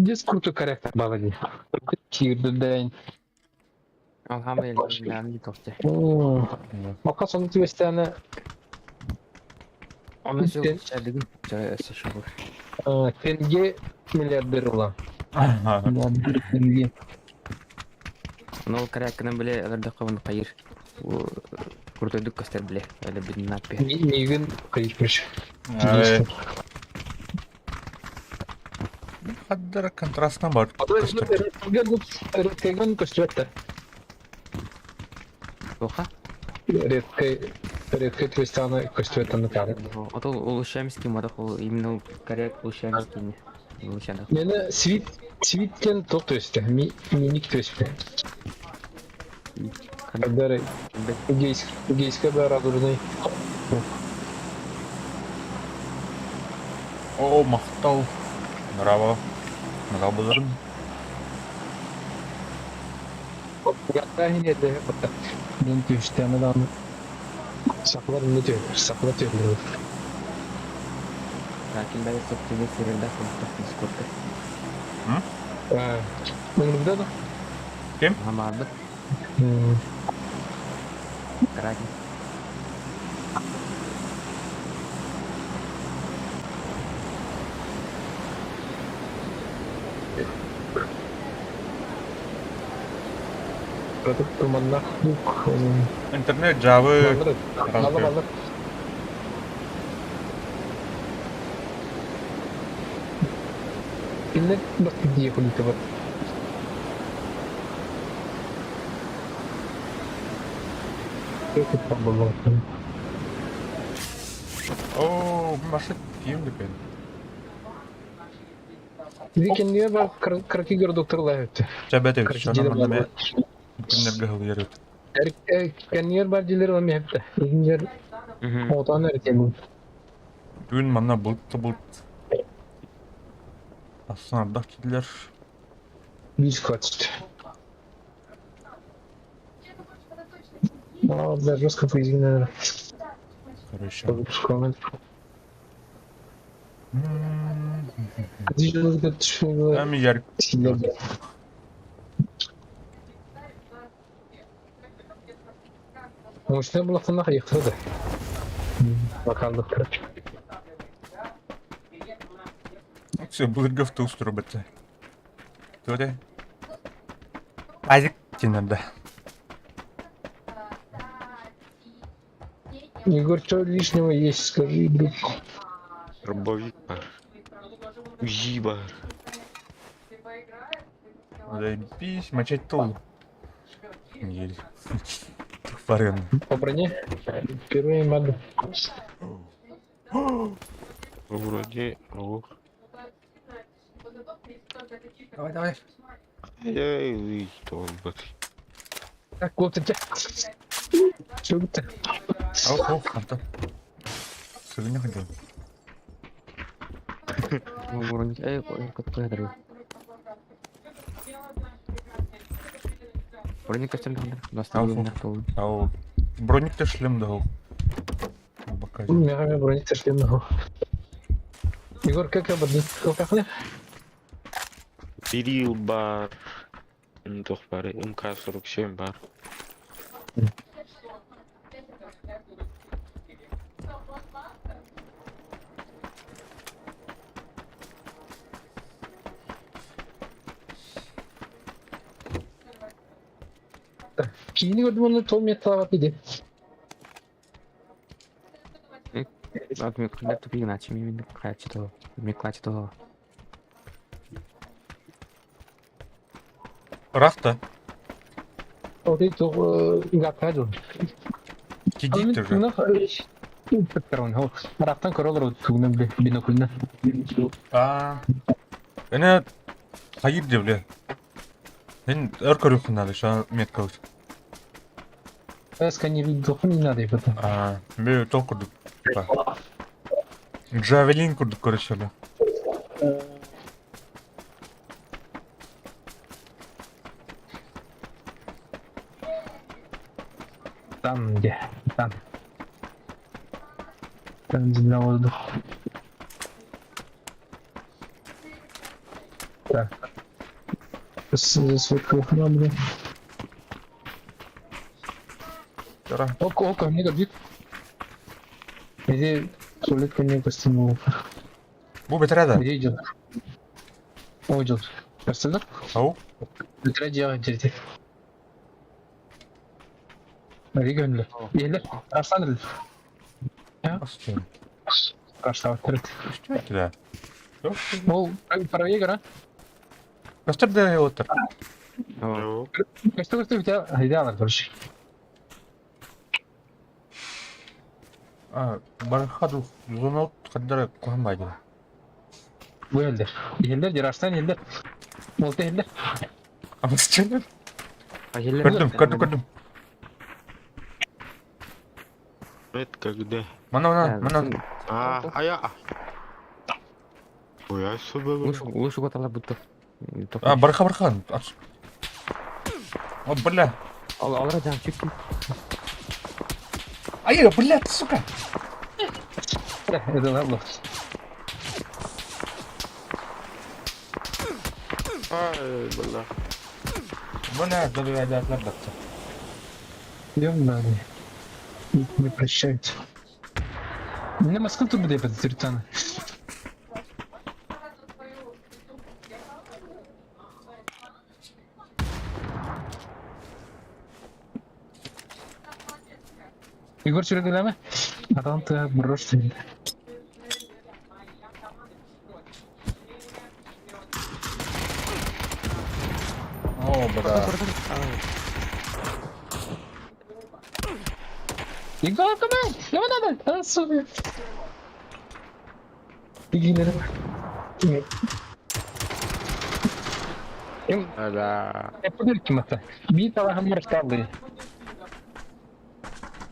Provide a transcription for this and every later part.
Здесь крутой корректор балади. Киирдэн. Алхам эллээн тохте. Мака сону түбэстээнэ Оны сыл чалыгын өссө шугур. тенге миллиардер ула. Миллиардер тенге. Ну корректорын биле ылырдакка хайыр. Крутойдук көстөр биле. Эле бин наппи. Мигин кыйыпмыш. Хаддара контрастна бар. Редкайган көстүбэттэр. Тоха? Редкай редкай түбэстээнэ көстүбэттэн каары. Ото улучшаемский модах ол именно коррект улучшаемский. Улучшаемский. Мені свит свиттен тоқ төсті. Миник төсті. Хаддара гейска баар радужный. О, махтал. Браво. Махтал базарым. Гаттахин Мен түстәне дан саклар не төр, саклар төр. Ләкин бәле сөптүгө сервердә холтох Дискордка. А, мында да. Ким? Ага барды. Кракен. Продукт туманнах бук. Интернет Java. Алла алла. Инне бас дие хулите бар. О, машина киим депен. Викендия бар краки доктор лайыпты. Чабет эбит. Киннерге хылыйар Кеннер бар дилер ла мехте. Ингер отан эртем. Бүгүн манна булт булт. Асын ардах кидилер. Бис хватит. А, да, жестко поединок, наверное. Короче. Эми ярк. Мощная была цена, ехала. Вокальных, короче. Все, былыргы автобус турбаты. Туре. Азик тинерде. Егор, что лишнего есть, скажи, друг. Дробовик бар. УЗИ бар. Заебись, мочать тул. Еле. Фарен. По броне? Первый мад. Вроде, ох. Давай, давай. Эй, толбат. Так, вот это. Что это? Ох, ох, Антон. Сырыня хотел. Эй, кот Броник костюм Ау. Броник ты шлем дал. Бока. Мега броник ты шлем дал. Егор, как я буду? Как я? Берил бар. Тух бар, МК-47 бар. Кийини көрдүм оны тол металлап иди. Мен тупик иначе мен клачы Мен клачы того. Рафта. Ол гапкажу. Кидит уже. Рахтан көрөлөр тугунан бинокльна. А. Эне хайыр деп ле. Мен өр көрүхүн надо, ша метка. Сканировать не надо это. А, мен тол курдук. Джавелин курдук көрөшөлө. Там где? Там. Там где на воздух. Так. Сфоткал бля. Тара. Око, око, мне гордит. Иди, туалет ко мне костюм. Бу бэтэрээ да? Где идет? О, идет. Костюм? Ау. Бэтэрээ дьиэҕэ дьиэти. Регионлы. Еле. Арслан Астын. Арслан. Что это да? Ол правее гора. Көстөр да отыр. О, Көстө көстө бите идеалар короче. А, бархаду зонот каддара кухамбайды. Бу елдер. Елдер Арслан елдер. Ол елдер. Амысчын. а еллер Көрдүм, көрдүм, көрдүм. Метка где? Мана, мана, мана. А, а я. Ой, а что было? Лучше, лучше готова будто. А, барха, барха. О, бля. Алра жан чүк. Ай, бля, сука. Это ладно. Ай, бля. Бля, да, да, да, да, да. Идем далее. Не прощаются. На Москву тут буде подтиртаны. Егор Чурагадама? Атан ты бросил. О, бля. Егор, come Давай, давай! А, сука! Беги, наверное. Да. Эпидеркимата. Биир талаһым барыстааллыы.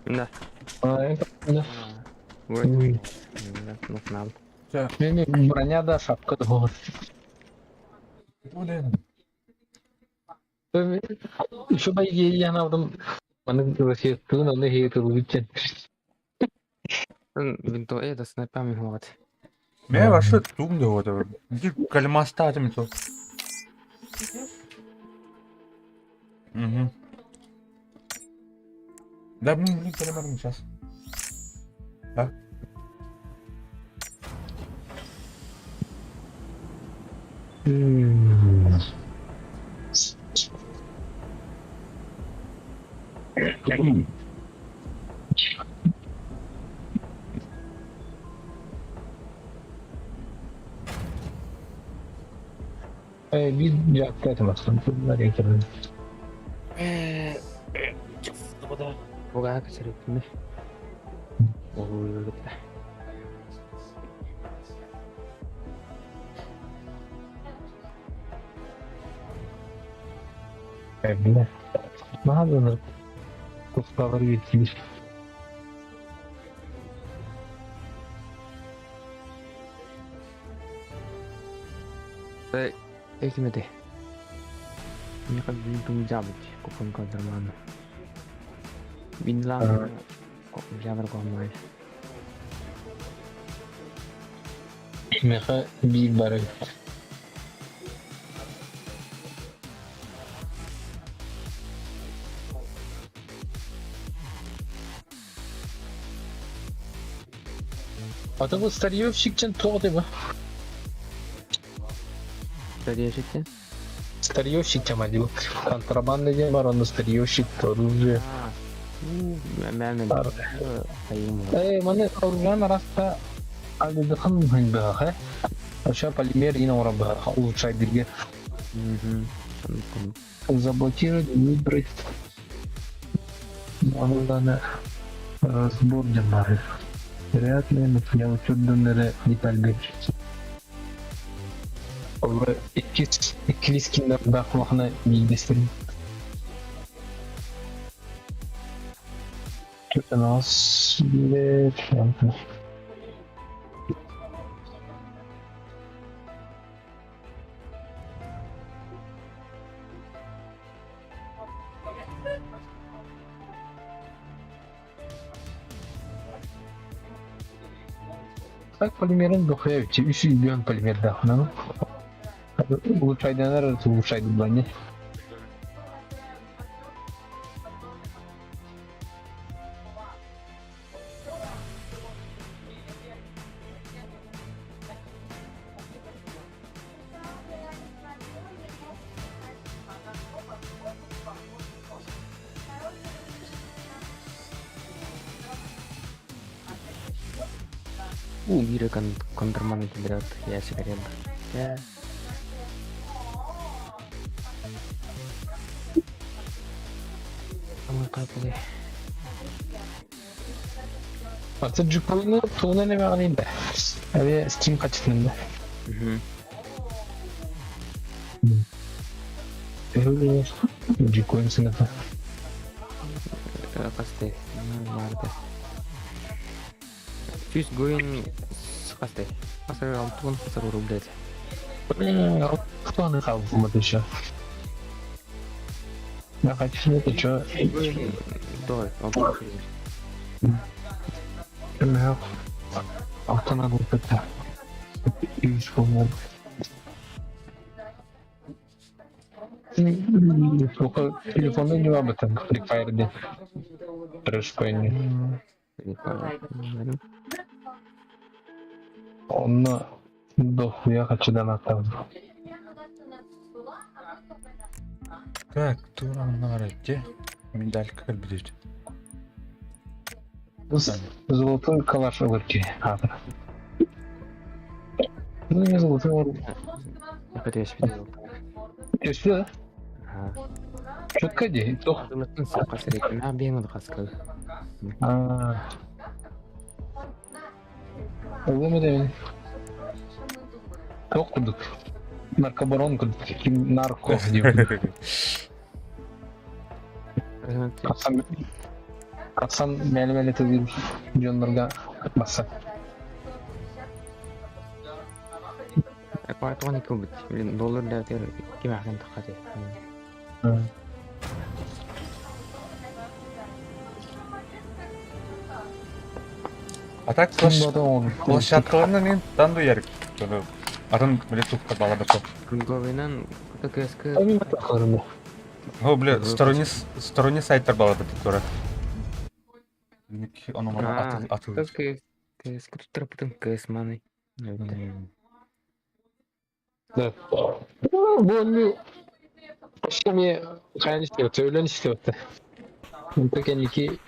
Да. Да. Ой. Ну, Мени броня да шапка да болот. Блин. Еще бы я алдым. Маны вообще тын аны хейт лучше. Винто это снайпами вот. Мен вообще тум деп отыр. Ди калмаста атым то. Угу. Да, блин, блин, кальмар сейчас. Да? Биир жакта этим Буга качырып. Ой, Бля. Надо кусталар ветилиш. Экимеде. Мне как жабыт, купон кадраман. Бинлан. Жабыр комай. Меха биир бары. Ата бу старьевщиктен тоҕо ба? Старьевщиктен? Старьевщик тема дил. Контрабанда диэн бар, онно старьевщик оружие. Э, маны оружие раста алдыдыхын мыхын быһаха. Ошо полимер ин оҥорор быһаха улучшай бирге. Заблокировать, выбрать. Главное, разбор диэн Вероятно, материал түрдөннөрө деталь бер. Олар иккис иккилискиннар улахана биирдэстэрин. Төртөн билет. Так полимерин дохуя үс миллион полимер дахынан. Улучшайданар улучшайдыбани. У мира контрман киллэрэр я сигарет. Самый Аты Джукуну тугунан эмэҕинин да. Эбе Steam хачытынан да. Джукуин сыната. Хасты. Баарда. Сүүс гуин хасты. Хасыр алтын хасыр рубль. Кто не хавмат еще? Я хочу это что? Давай, Алтын алып Үс болмады. Телефонда не об этом, Free Fire Трэш. Онно дохуя хочу донатов. Так, тура где? Медалька кэлбит. Золотой калаш ылырки. Ну не золотой. Я хотел себе Өстө? Четко де. Тох. А. Улы дебин. Тох кудук. Наркобарон кудук. Нарко деп. Касан Касан мәлі-мәлі төгүл дьоннорго баса. Поэтому кубит. Блин, доллар да тер ким ахын тахаты. А так площадкаларынан мен танду ярик. Атын биле тупка бала бата. Говинан КСК. О, бля, сторонний сайттар бала бата тура. Оно мана атыл. КСК тут КС маны. Да. Бу Şimdi хайан истебет, өлөн истебет. Онто кэнники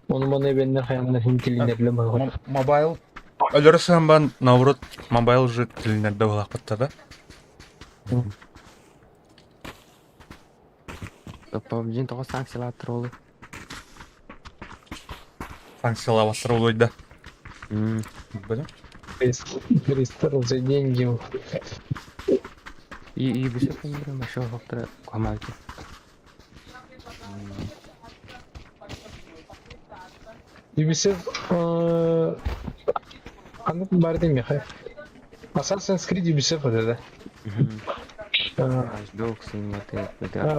ону маны эбэннер хаяннар хин тилинерле мага. Мобайл. Өлөрө сыһан наоборот, мобайл уже тилинерде булакпытта да. PUBG тоҕо санкциялааттар ол. Санкциялабастар олойда. Билем. Перестал за деньги. И бисеп кемдер маша хоктара камалки. Ubisoft ханнык бар дейм мехай. Assassin's Creed Ubisoft это. Watch Dogs это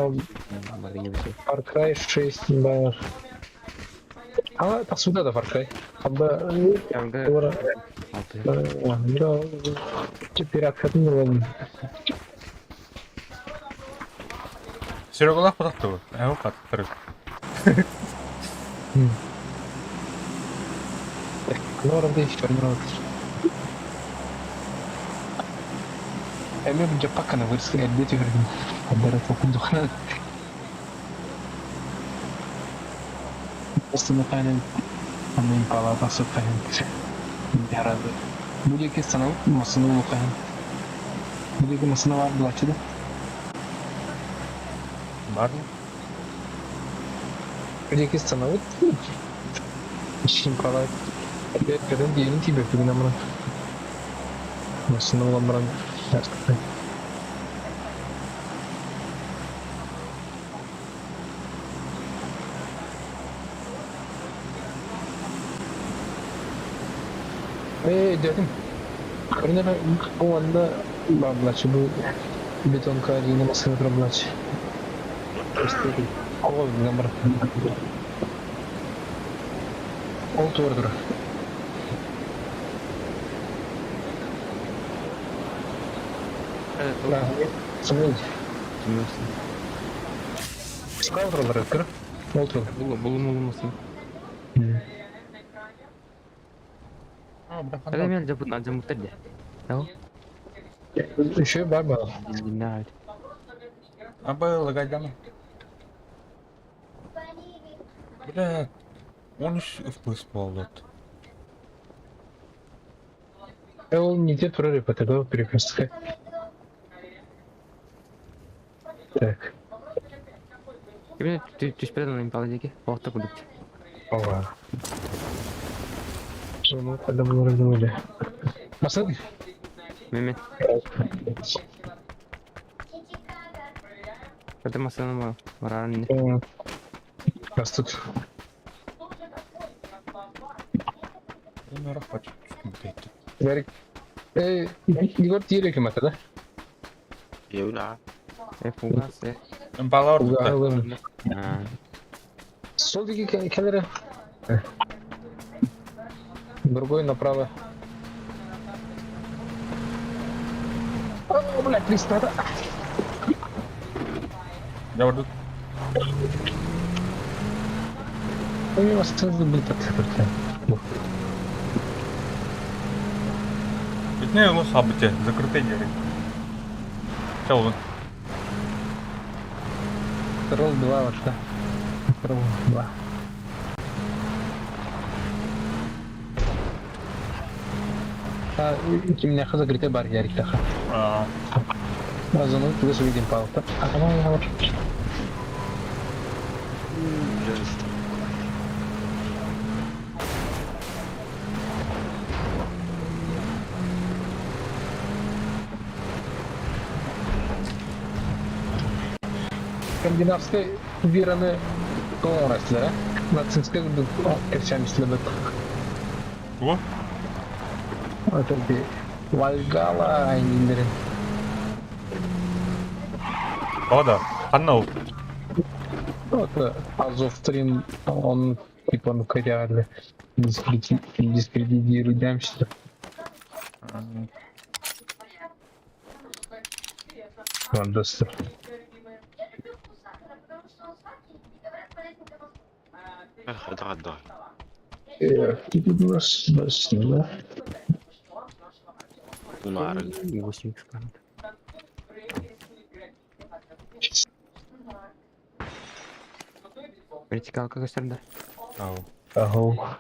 Far Cry 6 бар. А, тахсуда да Far Cry. Абба Ора. Пират хатын болдым. Серегалах потакты бу. Эу каттыр. Норм еще норм. Эми жаппаккана вырсы эрде түгөрдүм. Адара токундухана. Просто кайнен анын палатасы кайын. Ярады. Бу жеке санал масыны улукайын. Бу жеке масына бар булачы да. Бар mı? Бу жеке санал Ишин палат. Беркеден диелин тибе бүгүн амран. Масыны уламран. Эй, дедим. Көрүнө бу анда баблачы бу бетонка дигән масына проблач. Кого номер? Ол тур. Смыл. Справа тураллар, көр. Ол турар. Булумулумусын. А, бля, Когда мен жабут жамуттар де. Ау. Еще бар бар. Диннаа. А было гайдама. Бля, 13 FPS буолла. Ол не те турар ипотека перекрестка. Так. Кимне түспеден импала деки. Оқты кудук. Ова. Ну, когда мы разделали. Масад? Меме. Когда масаны баран. Нас тут. Мера хочет смотреть. Ярик. Эй, Егор тиерек ата, да? Еула. Э, фугас, э. Импала ордукта. Сол деги келери. Другой направо. О, блядь, 300. да. Я ордук. У него сразу был так. Итне улус хабыте, закрытый дерек. Чал Ролл 2 вот, да. Ролл 2. А, кимнеха закрытый бар ярик таха. А, Разунул, плюс видим палта. А там я вот. Скандинавская вираны тоңорастылар, а? Нацистская керчамистилер. О, Это би Вальгала айниндери. да. Ханна ол. Это Азов 3, он типа ну реально дискредитируемся. Ладно, Хада-хада. Тут у нас да? Унары. 8 экспонат. Вертикалка көстөрдө. Ау. Ага.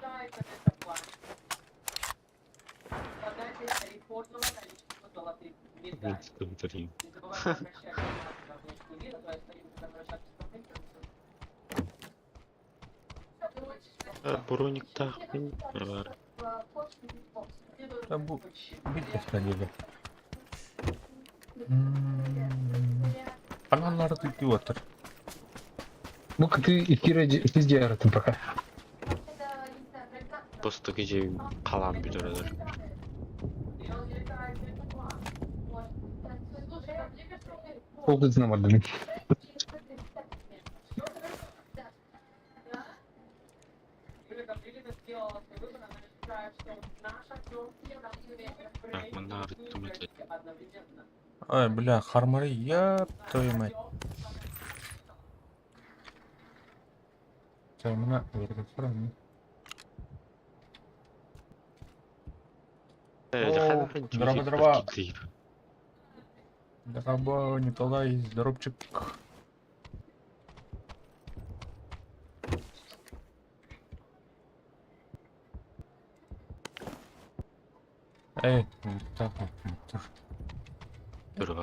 Броник так. Бар. Там бу бит сходили. Аналар ты отыр. Ну-ка ты эфира везде там пока. Просто кеже қалам бүдөрөлөр. Пол ты нам отдали. Так, мында арыттым это. Ай, бля, хармары, ёб твою мать. Мына Здорово, здорово. Здорово, Николай, здоровчик. Эй, так, так.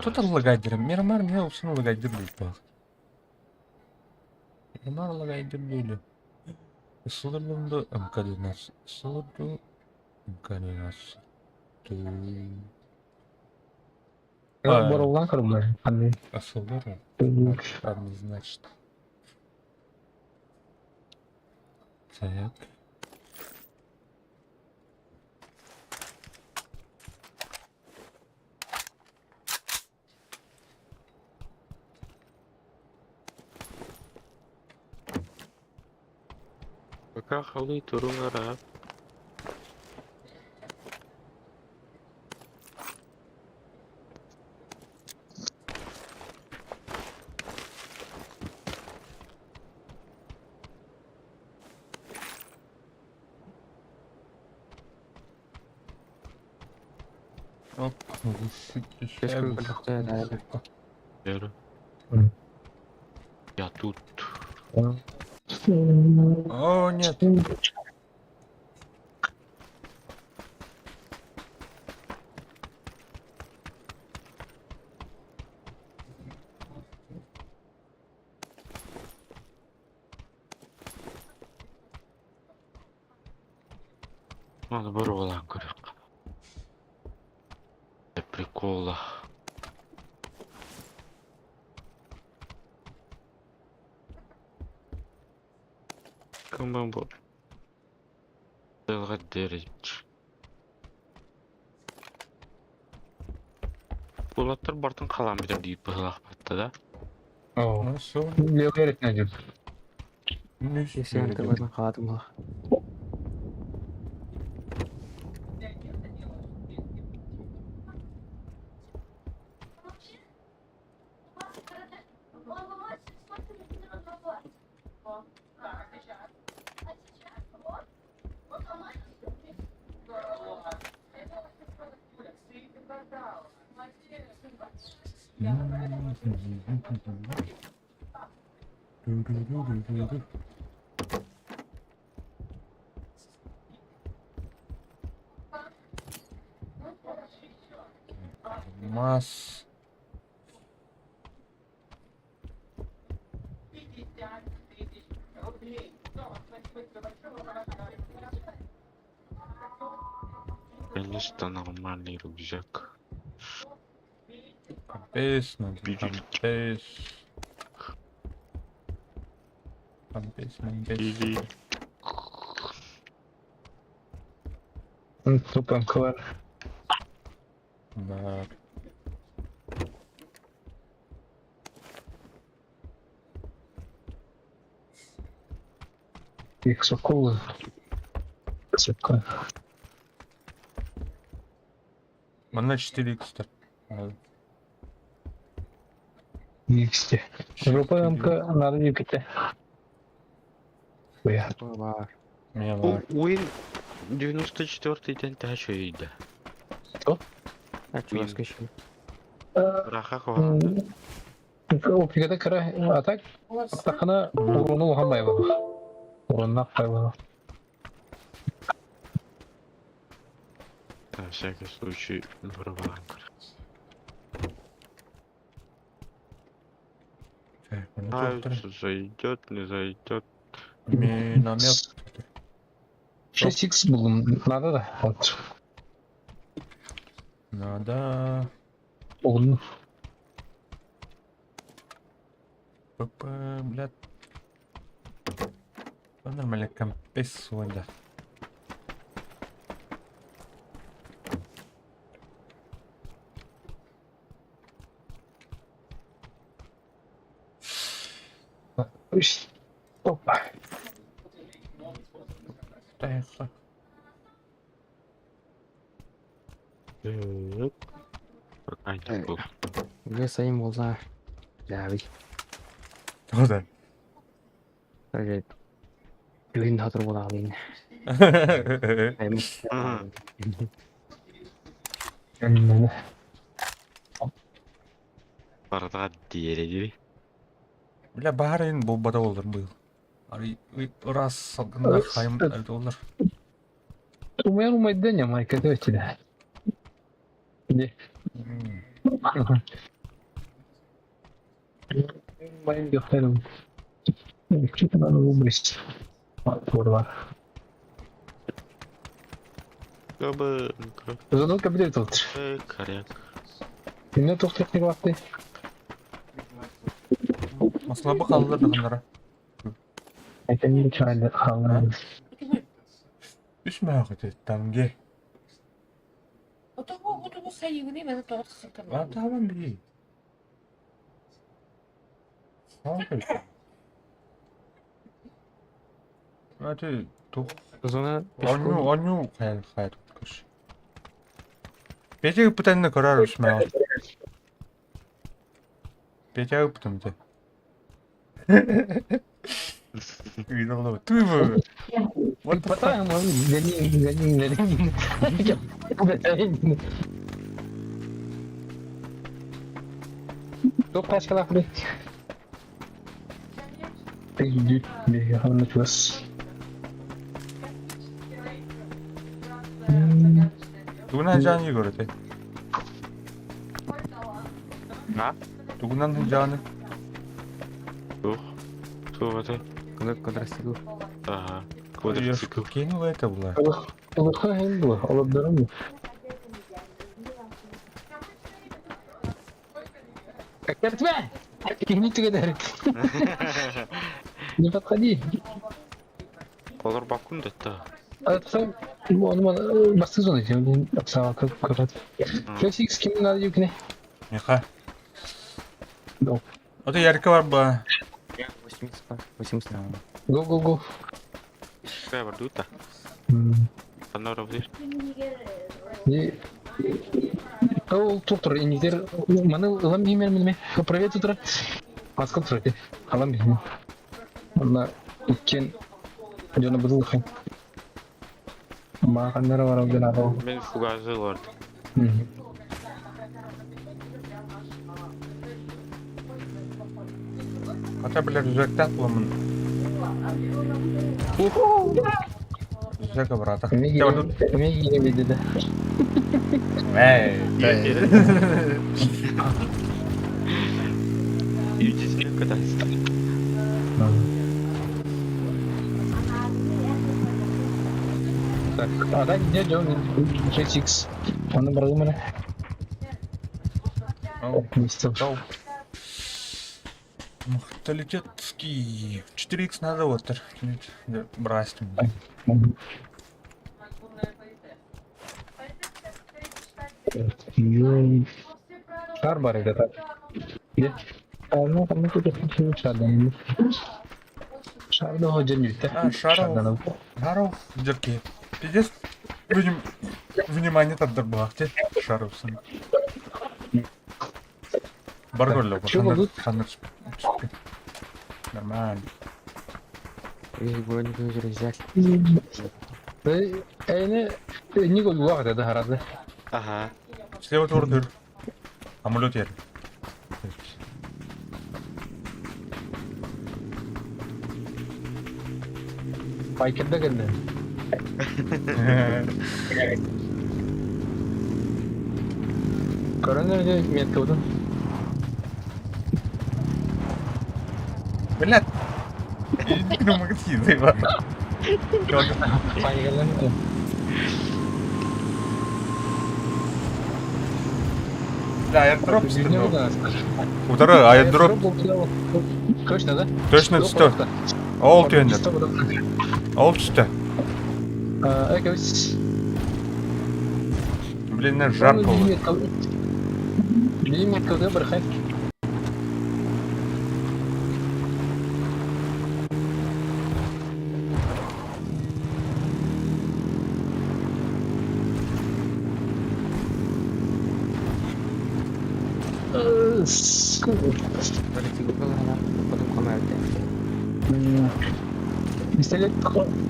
Тут лагайдер, Мирамар мне усын лагайдер дейт баг. Мирамар лагайдер дейді. Сылырдымды МК-12. Сылырды МК-12. Борулган кырбы. Андай. Асылдыр. Однозначно. Так. Пока халы туруңара. Вера. Я тут. О, нет. Надо боруобалаан көрүөххэ. Прикола. Кымбан бу. Тылга дэрич. Улаттар бартын халаан бүтэр диир быһылаах батта да. О, Ну все. левый найдет. Если ты халатым була. Мас. Конечно, нормальный рюкзак. Компес, надо. Бери. Компес. Компес, компес. Или Тупо МКВ. Да. Их соколы. Сука. Манна 4 х Иксте. Группа МК надо юките. Хуя. Бар. Меня бар. Уин 94-й день тачу ида. А чуваска еще. Раха хва. Опигата кара, а так, аттахана уруну улахан байбана. Уруннах байбана. На всякий случай боруобалаан көрүөх. Так, ну доктор. Зайдет, не зайдет. Миномет. 6x булдум. Надо да. Вот. Надо. Булдум. ПП, блядь. Ну, нормально, компес да. Опа. Тихо. Пока не был. Уже сайын болса. Жабый. Тоғыздан. Даже Бүгін хатыр бола алайын. Барда диэри Бля, барын бұл бада олар был. Ари раз салгында хайым әлді олар. Умер умайденя, майка, давайте. Где? Моим дохтером. Что-то надо выбросить. Курва. Кабы Задолго будет тут. коряк. Меня тут не хватает. Маслабы қалдыр дағындара. Это не чайный халат. Үш мәғыт тамге. Отого сайыгыны мен тоғыз сылтырмын. Атамын би. Аты тух. Зона Оню, оню хайр хайр көш. Бежег бүтәнне көрөр үш мәғыт. Бежег бүтәнде. Видел, ты бы. Вот потом, гони, гони, гони. Гони. Топ тачкалаах бит. Ты бегахан чугас. Тугунан жааны көрөтө? А? Тугунан жааны? Туох? Туох этэй? Квадроцикл. Ага. Квадроцикл. Кинула это была. Улахан хин дуо, олордорум дуо. Кертме! Кихни түгедер. Не подходи. Олор бакун да. Атсам, оны басты зона дейм, аксаға көрөт. Флэш X ким надо юкне? Миха. Да. Ото ярка бар ба. 80 80. Го го го. Кая бар дута. Анора бир. Не Ол тур инидер маны ылам бимер минме. Привет утро. Маска тур. Алам бимер. Онна иккен жона бузул хай. Мағаннара бар обден арау. Мен фугазы лорд. Ата билер рюкзактаах буламын. Рюкзак брата. Эме кире беде. Эй. Үйдесіне катайсың. Так, а так где Джон 6X? Оны бұрылы міне. Мистер. Мухталитетский. 4х надо вот. Брать. Шар бар еді так. Где? Ну, там тут шар да. Шар да жермейді. А, шар. Шаров дерки. Пиздец. Будем внимание тардар булахте. Шаровсын. Бар көрлө. Чё будут? Нормально. Взять. Эйне не гол вакыт да харады. Ага. Слева тур. Амулет ер. Байкерде келди. Көрөнөр метка будун. Блядь. Ну магазин, заебал. Байкерлер. Да, airdrop стыдно. Утары airdrop Точно, да? Точно түсті. Ол түйендер. Ол түсті. Блин, на жарко. Блин, метка бір хай. Потом комарте. Пистолет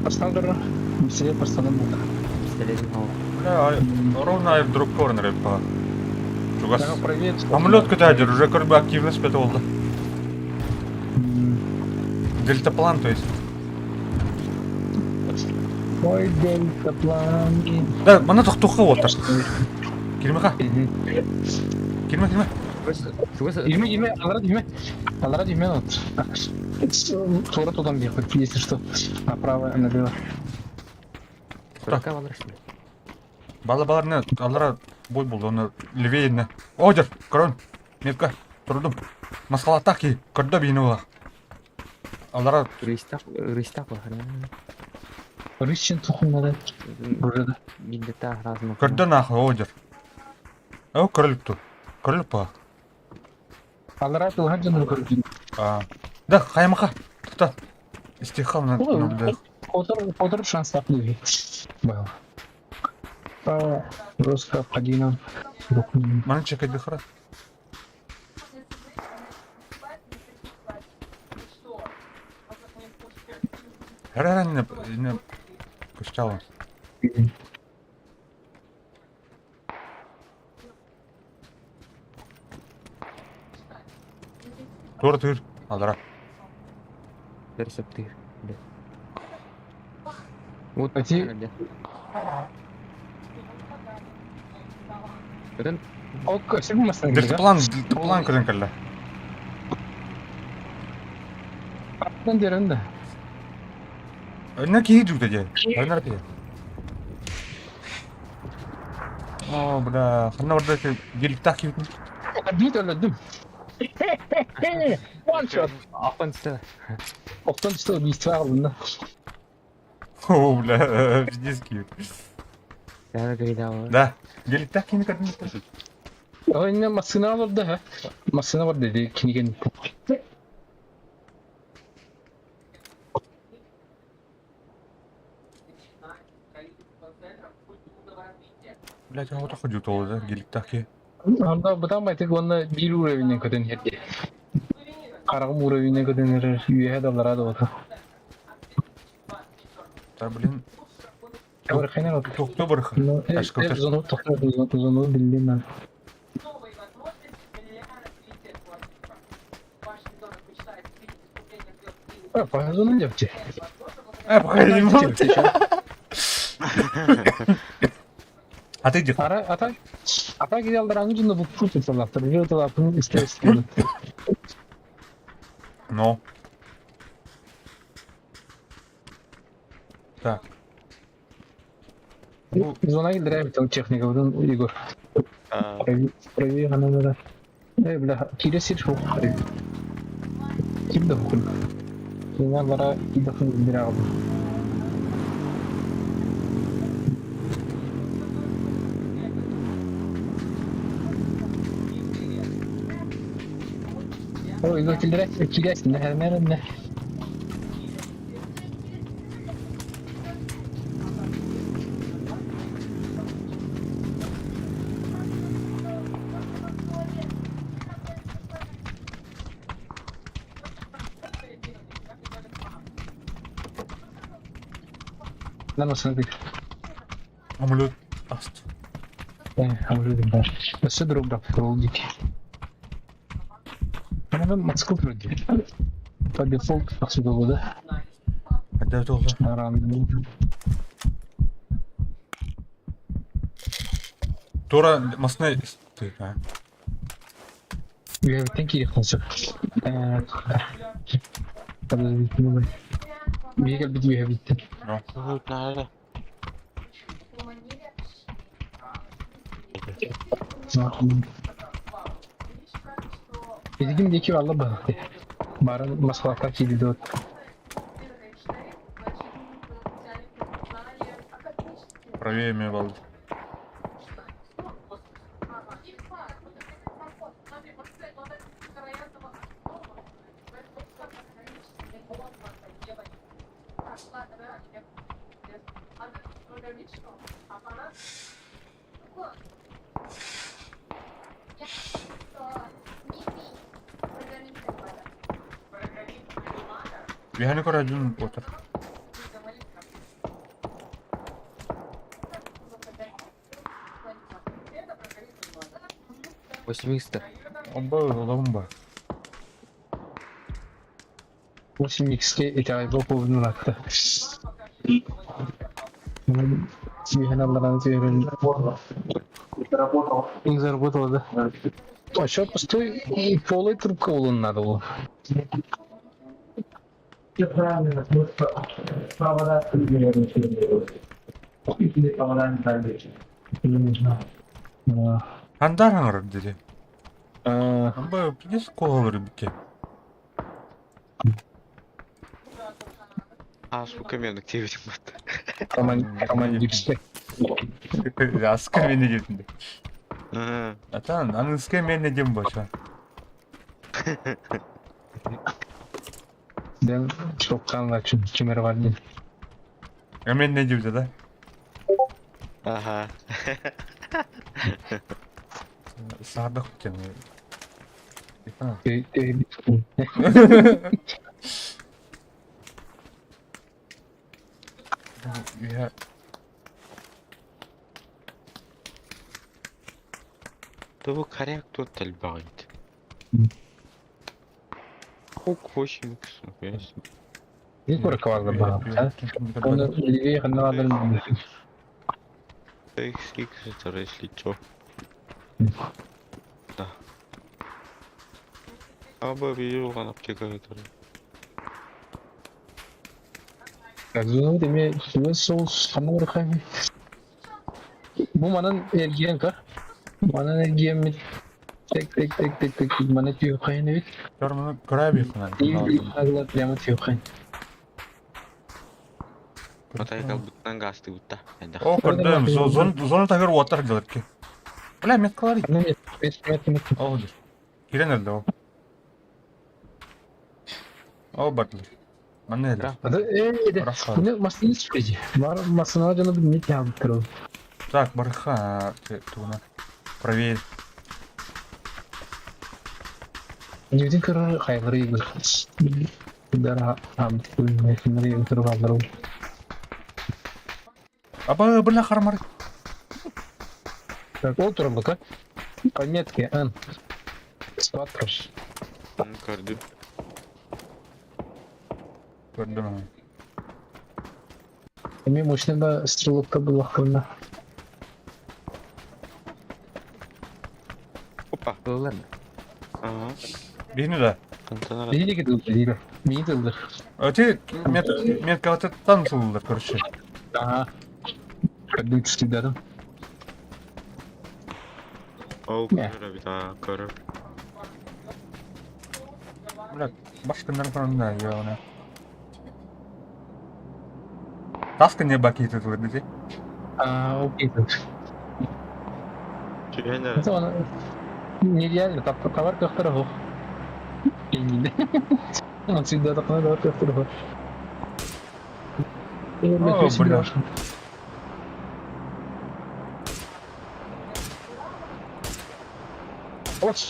поставлю. Пистолет поставлю. Пистолет Бля, ровно airdrop корнер по. Чугас. Привет. Самолет куда уже как бы активность это болды. Дельтаплан, то есть. Ой, дельтаплан. Да, мана тохтуха отыр. Кирмеха. Кирме, кирме. Илме, илме, алара дүйме. Алара дүйме вот. Тура туда бегать, если что. Направо, налево. Бала балар не, алара бой болды, оны левее не. Одер, корон, метка, турдум. Маскала таки, көрді бейні ола. Алара... Рыстак, Рысчин тухумнады. Burada. Биддета разно. Көрді нахуй, одер. О, көріліп тұр. Көріліп па. Алара тылхан жандыр көрді. Да, қаймақа. Тұта. Истихал на... Отыр, отыр шанс тапты. Был. Просто Падина. Маны чекать хара. Хара не не кустяло. Туора тыыр. Аллара. Персептир. Вот Ати- Өтөн Ок, сөп масына Дельтаплан, дельтаплан көрөн кэллэ. Аттан дерен да. Önüne киһи дьүүтэ дьэ. Önüne киһи. О, бля, ханна барда геликтаах киһитин. Биир өлөрдүм. One shot. Охтон түстэ. Охтон түстэ убийство алынна. О, бля, пиздец киһи. Да, гайда. Да, геликтаах киһини көрдүм. Ойна массына олорду ха. Массына бар деди киниген. Блядь, я вот ходил то, да, геликтаах киһи. Анда бытан байтык уонна биир уровеньнен көтөн иһэрди. Хараҕым уровеньнен көтөн эрэр үөһэ даллара да бота. Да, блин, Бархайнар от. тохто барыха. Ну, Ташка өтөр. зону тохтор зону биллин на. А, по зону депти. Э, погоди, А ты где? Ара ата ата киделдер аңы бу пут салаптыр. Жоталапын истестин. Но. Так. Бу Зона килдерэ там техника будан Егор. А, Прови ханана. Э, бля, кире сир хук. Ким да хукун. Кина бара киде хун бирагы. О, Егор килдерэ кире син нэ нэ. Намасына бик. Амулет аст. Амулет бар. Өссө друг ролдик. Мен Москву вроде. По дефолт отсюда да? Қайда толды? Рандом. Тура масына ты, а. Я think консеп. Бигел бит бит бит. ну, надо. Билигин диэки алла баҕа. Баран Москваға киирди от. Правее меня балды. Вихани корajun отыр. Восемь икс Омба, оламба. 8xке итэҕэйбэ куобунун атта. Сүүһэн алларан сүүһэн. Не заработало, да? А что, постой, полой трубка улун надо было. Андар аңыр dedi. А, Амба, пиздец колалар бітке. А, сука, мен активитим бат. Командирская. Аска мені кетінде. Атан, аныске мен не дем баша. Ден чокканла чүмер бар дин. Мен не деп да? Ага. Сардық біткен. Я Тобу коряк тут тальбагит. Хук 8 икс, нихуя себе. Не курка бааллар баҕа. Оны левее ханна баалларын билбэппин. Икс икс это если чё. Да. А Б видел аптека это. Зона эмиэ чугас соҕус ханна барыаххай? Бу манан эргийэн көр. Манан эргийэммит тек тек тек тек тек маны түһүөххэйин эбит. Көр маны көрө биэххин. Агла прямо түһүөххэйин. Матай калбыттан гаастыбытта. Хайдах. О, көрдüm. Зона тагыр уоттар дылар ки. Бля, меткалар. Ханна мет мет мет мет. Ол дир. Кирен өлдө ол. Ол бардылар. Манна эле. Ада э Рахат. Bunu masını çıkacak. Var masına canı bir mit yaptıralım. Так, барха, тугуна. Правее. Ньютин көрөр хайгыры йыгыр. Дара ам күн йыгыр баллар. Аба, бля, хармар. Так, ол туран бака. Пометки, ан. Спатрос. Көрдүм. Көрдүм. Эми мощный стрелокка была хрена. Опа. Ыллар. Ага. Бихни да. Кантанара. Били кидылдыр, били. Мини дылдыр. Öte мет меткалаттан сылдыр, короче. Ага. Көрдүм түстүдөрүм. Ол Не. көрөр эбит, аа, көрөр. Бля, башкыннан көрүндө, я Таска не баки тут выдати. А, окей. Түһэн Это она нереально, там товар кахтарах. Он всегда так надо кахтарах. О, бля.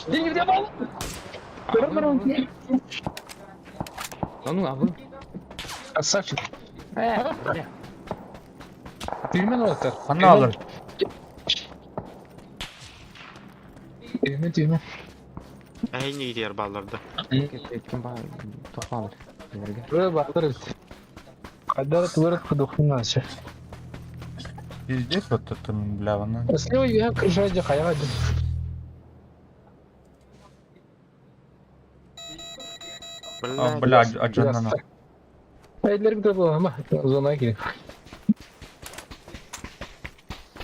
Деньги где был? Ну, а вы? Красавчик. Бля. Түймен олаттар. Ханна алыр. Түймен, түймен. Эйни диэр балларда. Ким ба тоқалыр. Нерге. Бұры бағдыр. Қайдар туыры құдықтың ашы. Пиздец, вот это, бля, вона. Слева я крыша қаяға А, бля, аджанана. Әйлер бітіп ама зонаға кирин.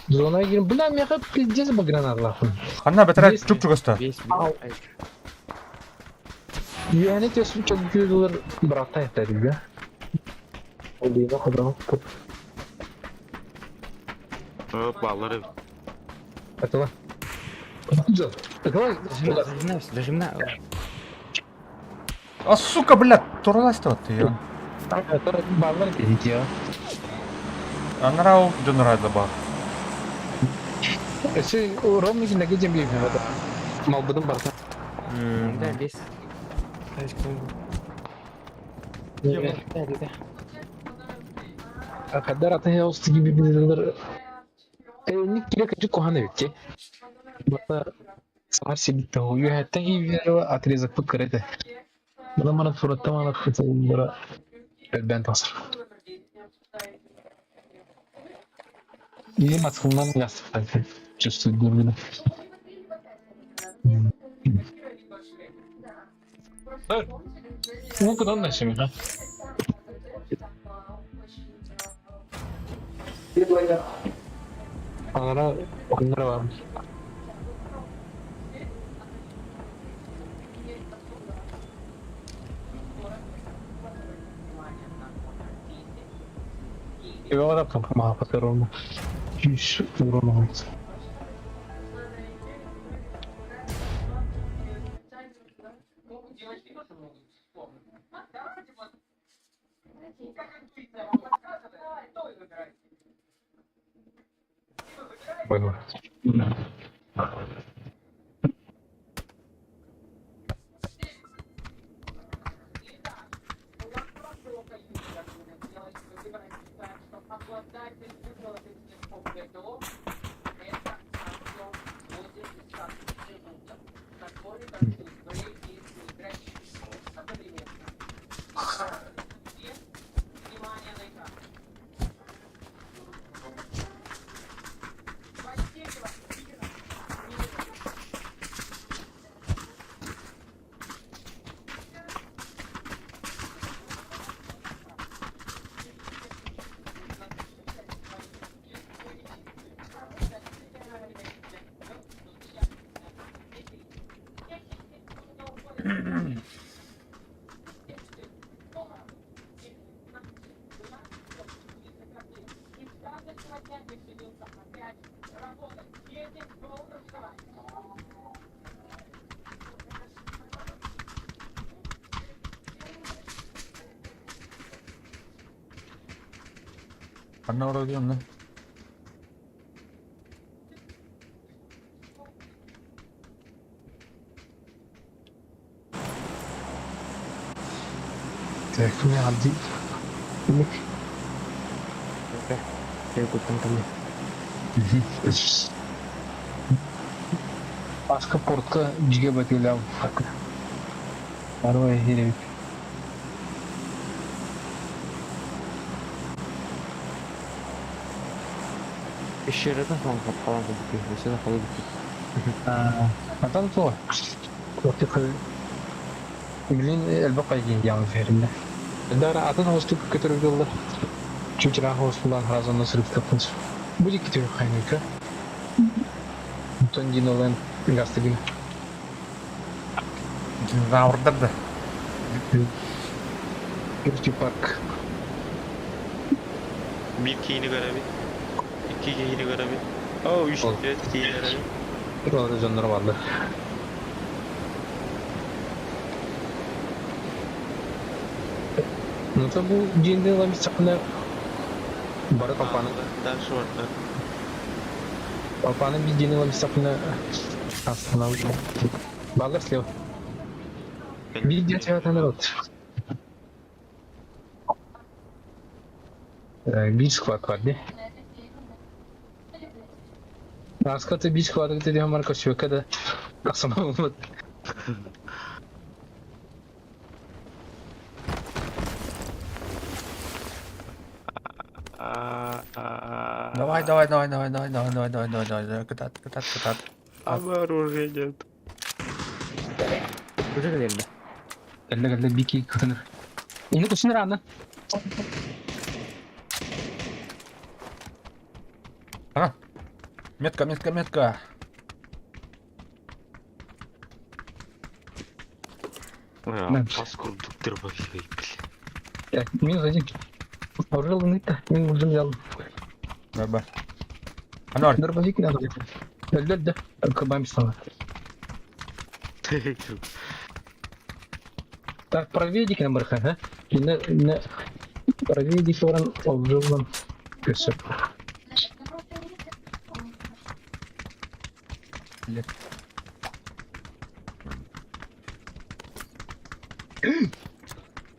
Зонаға кирин. Бля, меха пиздец ба гранаталар. Ханна бетер Есть. чуп чугаста. Бес. Ау. Яғни тесіп çok güzel брата етеді бе. Ол дейін қадам. Оп, баллар эбит. Атыла. Атыла. Зажимна, зажимна. А сука, бля, туралась вот ты. я. Баллар дейді я. Анрау донрада ба. Şey, ровно неге жемге Малбыдым барса. Да, бес. Кадар атын яусты gibi bilirler. Ник керек жүк кохана битти. Бата сар сибитте о юхаттан ивер отрезок пут керете. Бана мана суратта мана бара бен тасыр. И масхунан ясты. Чувствую глубину. Ну, куда начнем, да? Ана oyunlara varmış. Eva da muhabbetler olma. Hiç uğramam. Ой, ой. Ханна олорор онно? Так, мне один. Куттан кэллэ. Паска портка жиге батылям. Арвай херебит. Пещерата қалан курдук өссө да халыы бүппүт. Атан то. Кортик. Блин, элбэх кайгин диэн феринде. Дара атын хостук көтөрүгөллөр. Чучра хостулан разонно сырыптаппын. Бу дики түр хайныка. Тон динолен гастыгын. Динозаврдар да. Кирти парк. Биир киһини көрөбүн. Икки киһини көрөбүн. Оо, үс, Ол. түөрт киһини көрөбүн. Олар дьоннор бааллар. Ну то бу дьиэнде ылан истэххинэ бары толпаны Дальше барда. толпаны биир дьиэни ылан истэххинэ астынабыт. Бааллар слева. Биир дьиэ сыһыатан ылат. Биир склад бар дии. Ааска биир склады диэн баран көрсүбэккэ да тахсан буолбут. Давай, давай, давай, давай, давай, давай, давай, давай, давай, давай, давай, кытаат, кытаат, кытаат. Оборужие нет. Уже кэллэ. Кэллэ кэллэ бики кытыныр. Ини кусунар аны. Ага. Метка, метка, метка. Бас курдук дробовик, бля. Минус один. Орел ыныта. Мин ульдум взял. Бар, бар. Анар, Дробовик надо. Өлдө өлдө. Кабам стало. Так, правее на барха, а? На, на правее дикоран обжылан көсөп. блядь.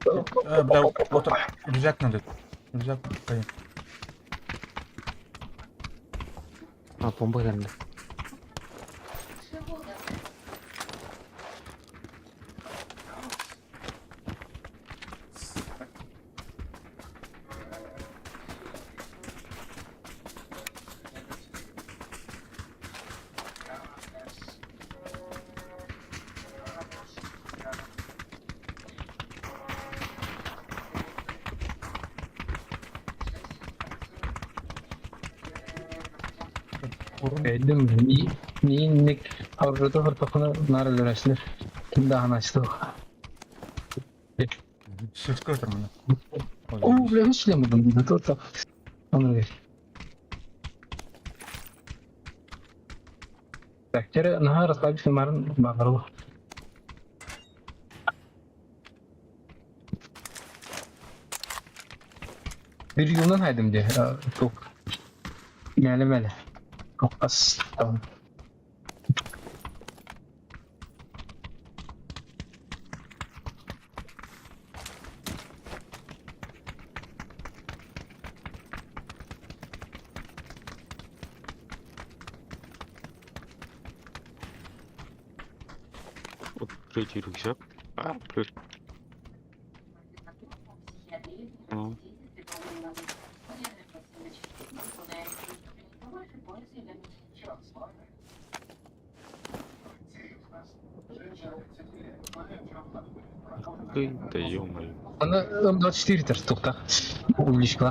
Бля, вот рюкзак надо. Рюкзак, конечно. А, помба кэллэ. Эдим ни оржото хортохуна нар өлөрөслөр. Ким дахан ачты. Сыртка өтөр мына. О, бля, ну шлем будем. То то. Аны. Так, теперь наһаа расслабиться марын баҕарыл. Bir yıldan haydım diye. Çok. Mele mele. Çok az. Tamam. Открыть рюкзак. А, плюс. Ну. Ты, да ё-моё. Аны М24 тер тоқта. Увеличила.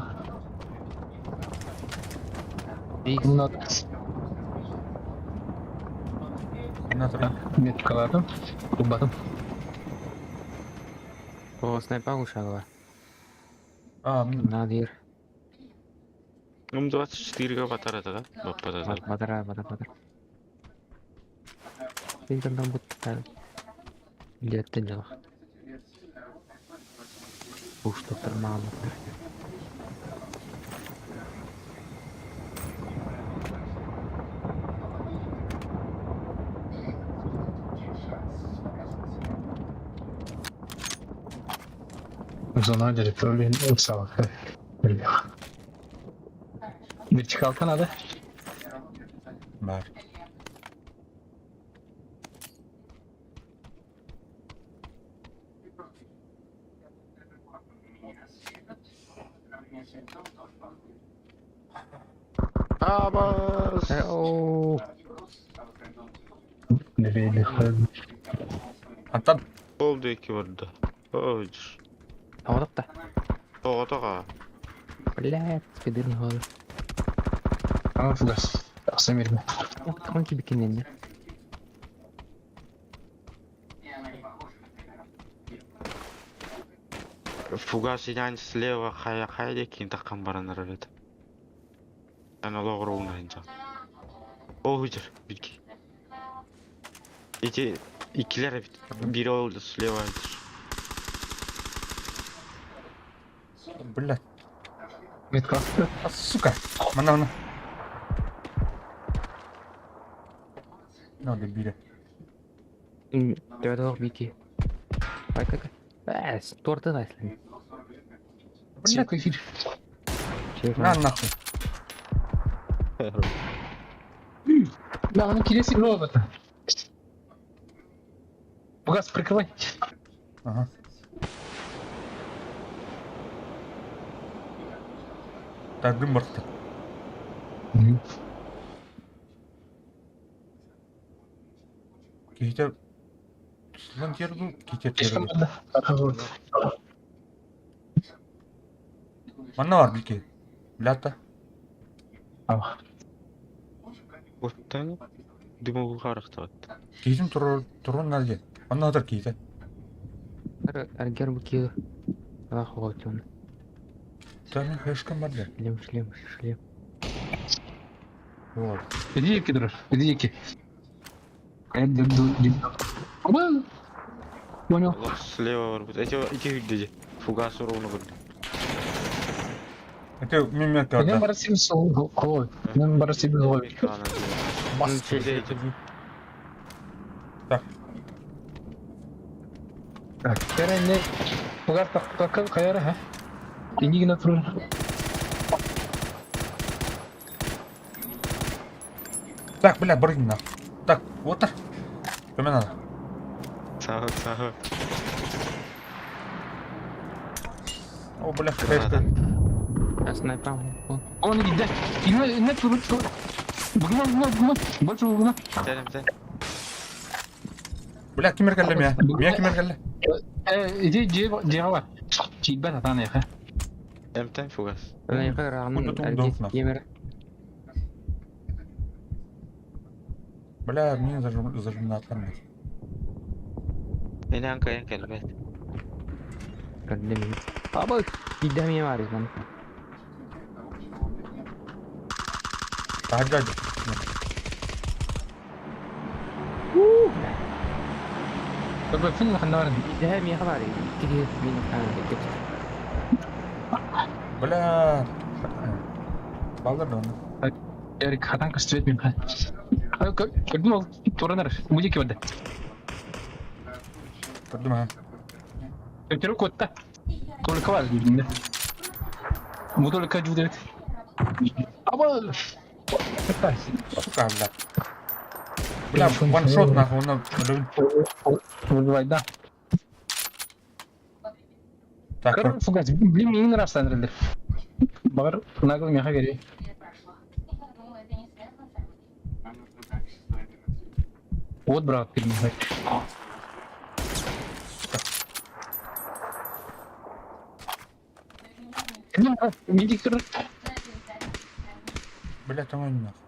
Мына На меткаладым. Кулбадым. О, снайпа ушагова. А, Надир. М24-га батар это, да? Баппата. Батара, батар, батар. Мен там будто Леттен дьалах. Уштуктар маалыктар. Зона территории ыксалака. Вертикалка надо. Бар. Абас! Оу, Антон, Ол диэки барда. Ой, Тоҕотох да. тоҕотоҕо. Блядь, спидырын ходу. А, фугас. Самир. Тоҕон кибикинненне. Фугас инан слева хая хая диэки таххан баран эрэр этэ. Эн олоҕор уунаһынча. Ол сылдьар бирги. Ити иккилэр эбит. Биир ол слева блядь. Метка. А, сука. Мана, мана. Надо бире. Төбөтөх бики. Ай как. Эс, торты дайслын. Блядь, эфир. на нахуй. Да, он кирesi робота. Фугас, прикрывай. Ага. Так, дым барта. Кихите... Сылан терду, кихите Слишком терду. надо. Манна бар бики. Блядь-то. А, Оттан дымовый харахтаат. Кихитин турун турун надо. Манна отыр кихите. Аргер бу киһи. Ах, вот он. Там хэшкам бар да. Шлем, шлем, шлем. Вот. Иди, кидраш, иди, ки. Понял. Олох слева барбыт. Эти ити үрдүдэ. Фугас уругуну көрдүм. Это мимек Мен да. барасым сол, ой, мен барасым сол. Бас. Так, Так, теперь не. Фугас так так каяра, ха? Иди на трун. так, бля, брыгни нахуй. Так, вот так. Көмө надо. Саа саа. О, бля, хэшка. А снайпа он. Он иди, иди, иди, турун, турун. Бугма, бугма, бугма. Больше бугма. Сәлем сәлем. Бля, кимер келле мия? Мия кимер келле? Иди, жега бар. Читбет атан яха. Эмтен фугас. Ана рағын Куда аргер удобно. кемер. Бля, мне зажимна атлар. Эне анка эн келбет. Көрдüm. Аба, бидәм бар екен. Так, дядя. Бабы фин ханнарын. Бидәм бар. Тиги мин кеп. Бля. Балдар да оны. Эрик хатан кыстыбет мен ха. Көрдүм ол туранар. Музыки барды. Көрдүм а. Өтөрү котта. Только бар дедим. Мудолка жудет. Аба. Сука, бля. Бля, ваншот нахуй, он Вызывай, да. Так, Короче, фугас, блин, мне не нравится Андрей. Багар, нагло меха гори. Вот, брат, перемигай. Медиктор. бля, там он нахуй.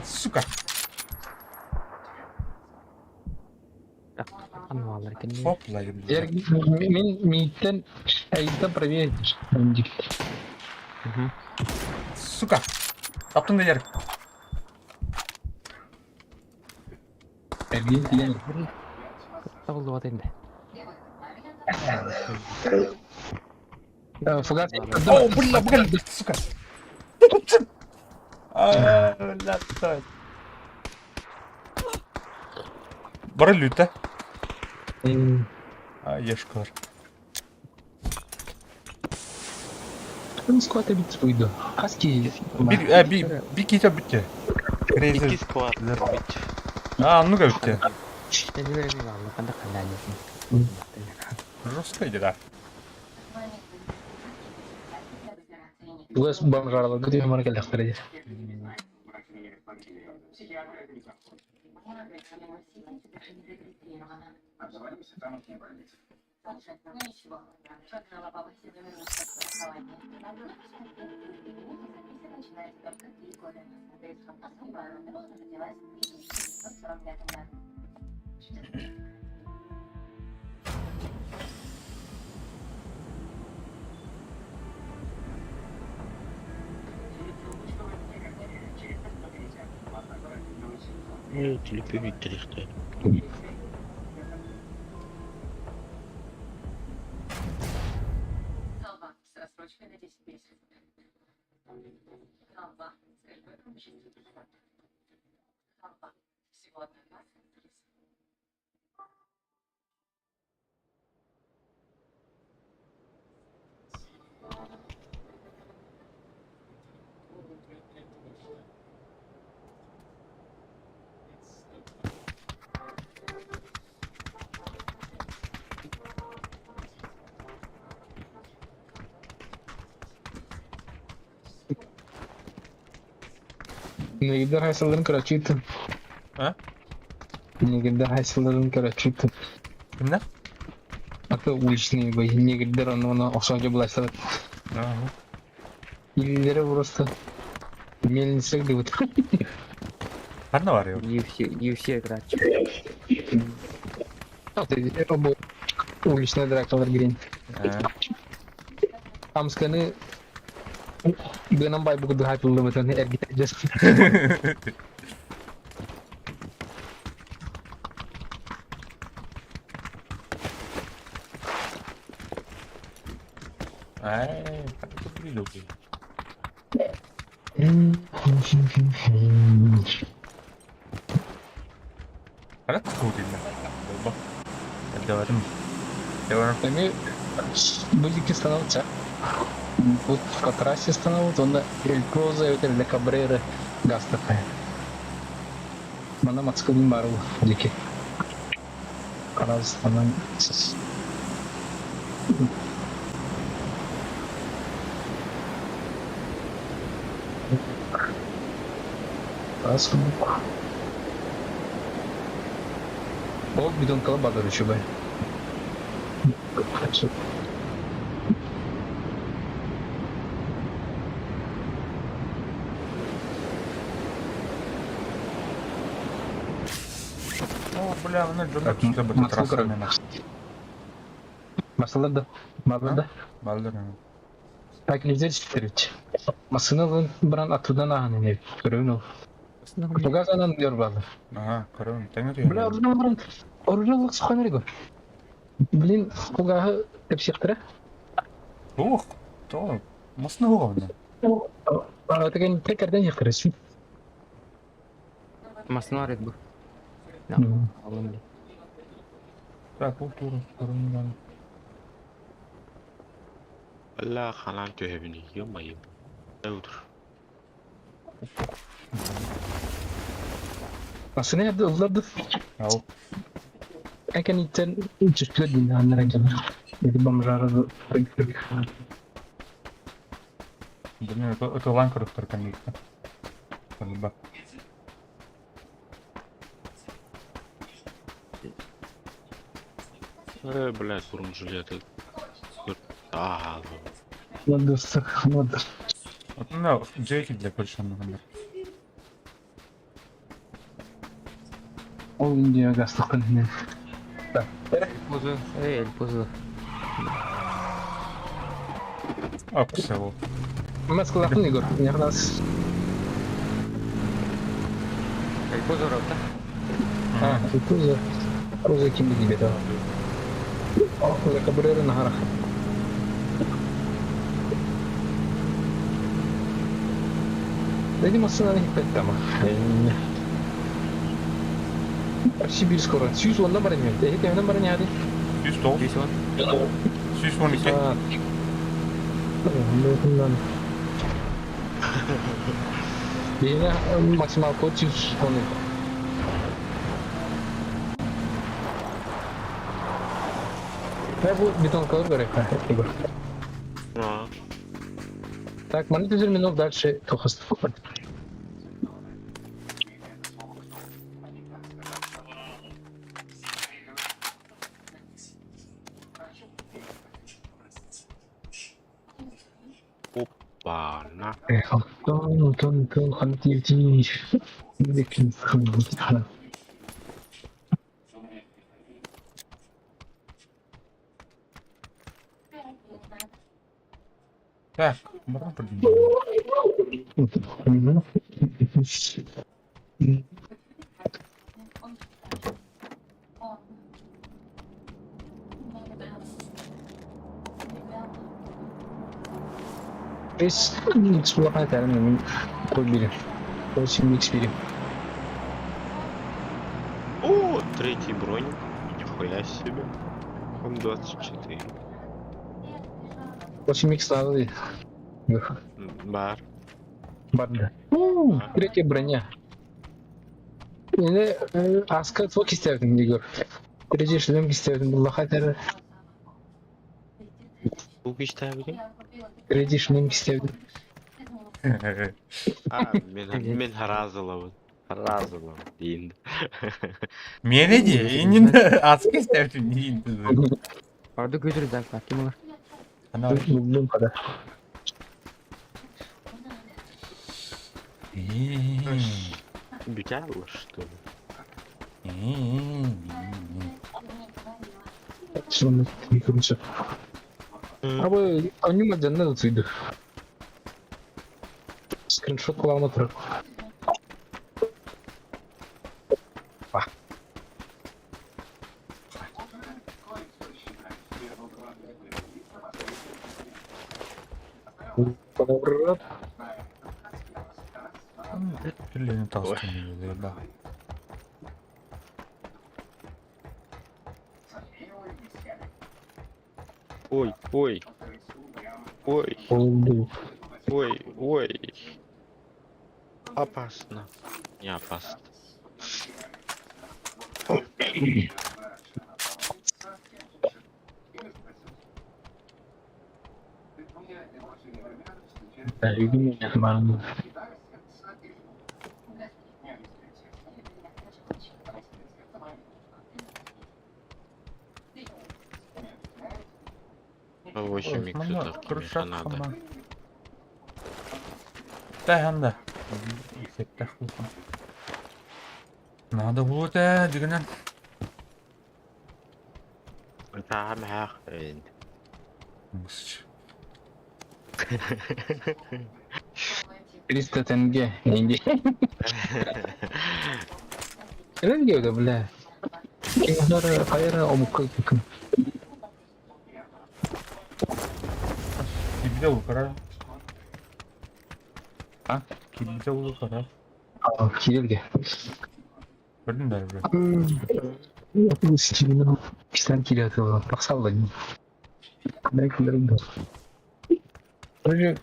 Сука. Ханна кэннэ. Хоп, бля. Мин мииттэн айыттан проверить. Сука! Таптың да Ярик. Эргин тиийэн. Табыллыбат инде. Фугас. О, бля, бля, сука! А, бля, стой. Бары лүтэ. А, ешкалар. Сквата бит выйду. Хаски. Bir, e, bir, bir ките бүтте. Икки Крейзи. склад бит. А, ну-ка бүтте. Ханна ханна. Жестко иди, да. Лес бомжарла, где мы келехтер. Түлүпүн үттерихте. Негидер хайсаларын көрөчүтүн. А? Негидер хайсаларын көрөчүтүн. Кимнә? А то уличные бои. Негидер оны охшан жобулайсалар. Ага. Илилери просто мельница дыбыт. Ханна бар его. UFC, UFC играч. Уличная дракалар грин. Амсканы бынан бай бугу духай пулды бытын эргите жас. Ай, так это придурки. Хара курина. Болба. Говорим. Говорим. Эми бузики становится. Вот по трассе становится, он Эль Проза, это Ля Кабрера, Гастафе. Мана мацкалын бару, дики. Казахстанан. Асмук. Ол бидон кала бай. О, бля, ну джонок Так, что бы Москву, трасса короче. мена. Масалар да. Балдыр. Так нельзя четырить. Масына бран оттуда наганы не көрүн ол. Тугазанан дер балы. Ага, көрөм. Теңер Бля, оружие бран. Оружие лык суханер го. Блин, кулгагы тепсиктире. Ух, то масына угавна. А деген текерден яктырыс. Масына арыт бу. Алым. Так, ол тур көрүнгөн. Бля, ханан төһөбүнү, ё-моё. Өтүр. Масына яды ылларды. Ау. Экен иттен чүскө дин аннара келер. Эди бомжары. Блин, это лан көрүп конечно. Ба. Э, блядь, бронежилет. А, Ладно, ладно. Ну, Джеки для Польши, например. Ол Индия гастықын. Так, Пузо, эй, эль пузо. Апсел. Маскалаахпын Егор. Яхнас. Эль пузо рота. А, Куза. Куза ким билбет. Куза Кабрера нахарах. Дайди массыынаны иһиппэт ама. Почти биир скоро. Сүүс уонна баран иһэм. Эһи төһөнөн баран иһэдий? Сүүс тоҕус. 110. 112. Биһиэнэ максималка 110. Я бу бетонкалар көрөккө Егор. А, Так, маны түзер минут дальше тохос. Опа-на. Тон, тон, тон, хантив, Так, баран көрдүм. Biz X bulamadım. Koy biri. 8 X biri. О, третий броник. Нихуя себе. М24. 8 X надо. Бар. Барда. Третья броня. Yine aska çok isterdim Igor. Третий шлем isterdim. Bu lahatları Бу иштәбидең? третий шлем isterdim. А, мин мин разылабын. Разылабын дейин. Мени ди, инин аскы истәбитим дейин. Орду көтөр да, ким олар? Ана. Buldum kadar. Бүтә что ли? Şimdi yıkılmış. Abi annem canına da tuydu. Скриншот kulağıma тұр. Түрлерин тастым да. Ой, ой. Ой, Oldu. ой, ой. Опасно. Не опасно. Бүгүн 8 икс Крышак надо. Тәһәндә. Надо было те дигәннән. Там хәхрен. 300 тенге. Инди. Тенге да, бля. Кимнәр кайра омукка ким. Кибде ул кара. А? Кибде ул кара. Кирилге. Көрдүң да бир. Кистен кире атылды. Баксалды. Бәлки Короче,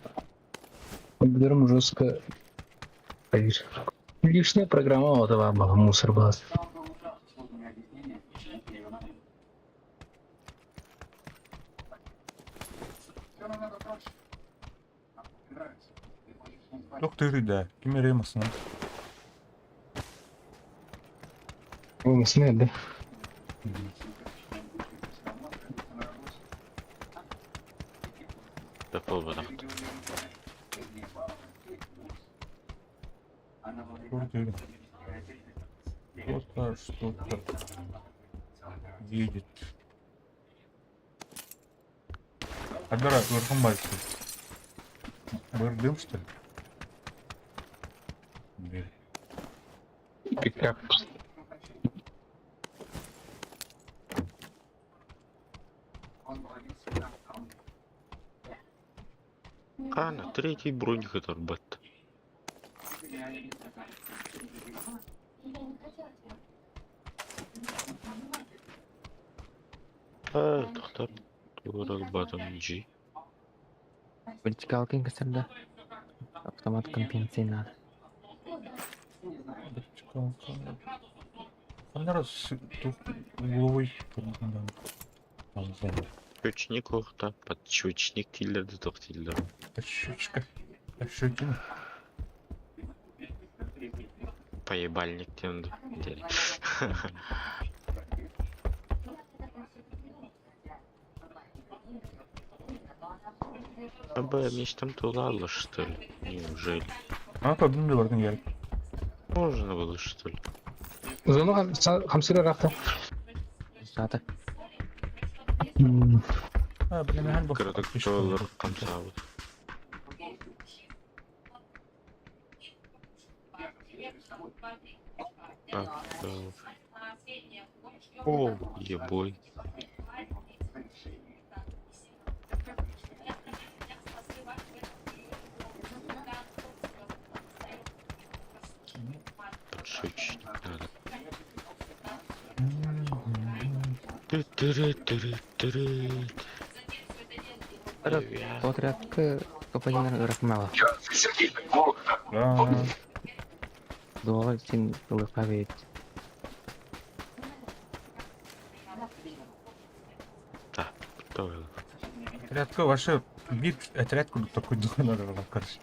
компьютером жестко. Поверь. Лишняя программа вот этого была, мусор была. Тох тыры да. Ким эремасына. О, да? Тапыл бадак. Кто-то что-то Едет. Адара, верхом байку. Бырдым, что ли? Бери. Пикап. Кана, третий броник оторбат. А, тохтар. Тугар G. Вертикалкин косарда. Автомат компенсии надо. Ханнара тут угловой Щучник охта, подщучник тиллерді тоқ тиллер. Щучка. Щучина. Поебальник тенді. Абы мечтам тулала, что ли? Неужели? А, көрдүм де бардын гel. Можно было, что ли? Зону хамсыра рахта. Сата. А, блин, мен бу. Кырдык доллар камсабыт. Так, О, ебой. Подшучник надо. Ты-тыры-тыры-тыры. Отрядка копанина рахмала. Да. Дуала син лыхавит. Да, кто Отрядка ваша вид отрядку такой надо было, короче.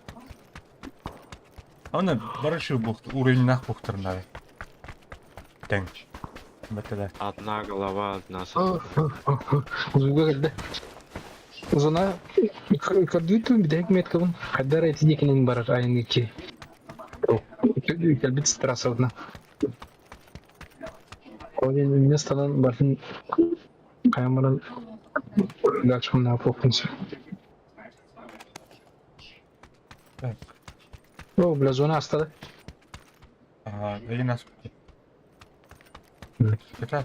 Аны барышы бухт уровень нах бухтырнары. Тең. Бәтелә. Одна голова, одна сотка. Узуга келді. Зона көрдүтүн бидек меткабын. Кадар этидекинен барар айники. Келбит стрессовна. Олен местодан бартын каямаран дальше на попунся. Так. О, бля, зона астады. Ага, или нас. Это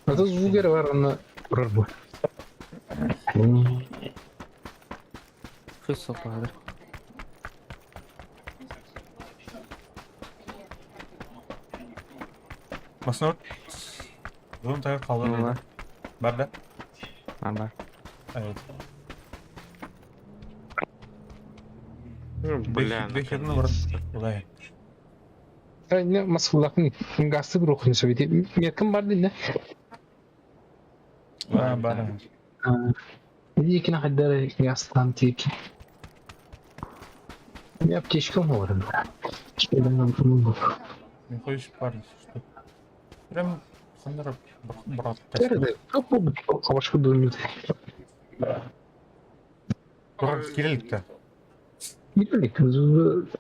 Это звугер бар аны турар бу. Шүс соқпағадыр. Басын Зон тайыр қалды. Бар. Бар да? Бар бар. Evet. Бля, Бехерін бар. Улай. Не масыллакын гасты бир окуну сөйт. Меткин бар дин. Бар бар. Дикин хаддар гастан тик. Я аптечка бар. Мен қойш бар, что. Прям хандар брат. Nerede? Başka durumda. Брат кириликте. Билик,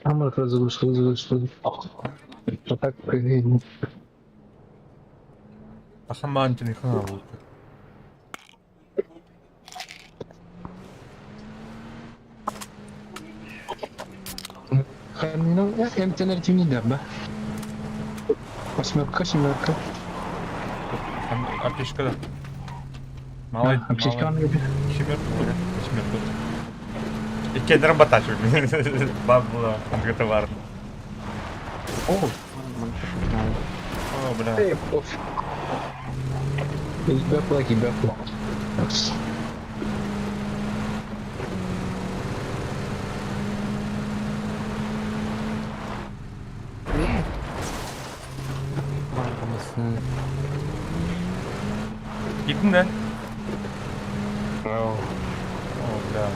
амар разылыш. Так, Ахаман телефон алды. Ханина, эмтенер тимни да. Восьмерка, семерка. Аптечка да. Малай. Аптечка аны gibi. Семерка. Семерка. Иккенерин батачу. Бабла, ангыты бар. О, О, бля. эй, пофиг. Бэпла, бэпла. Бар Gittin de. О, бля.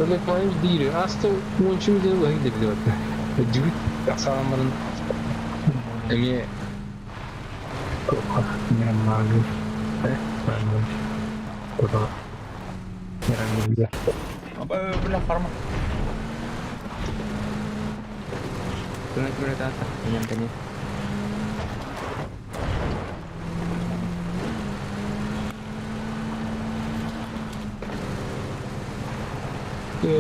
Öyle koymuş değil. Aslında onun bir de gidebiliyor. Cübük sağlamların Еми Нормально. Куда? Нормально. Бля, фарма. Түнә күрә тата. Инем тәне. Бля.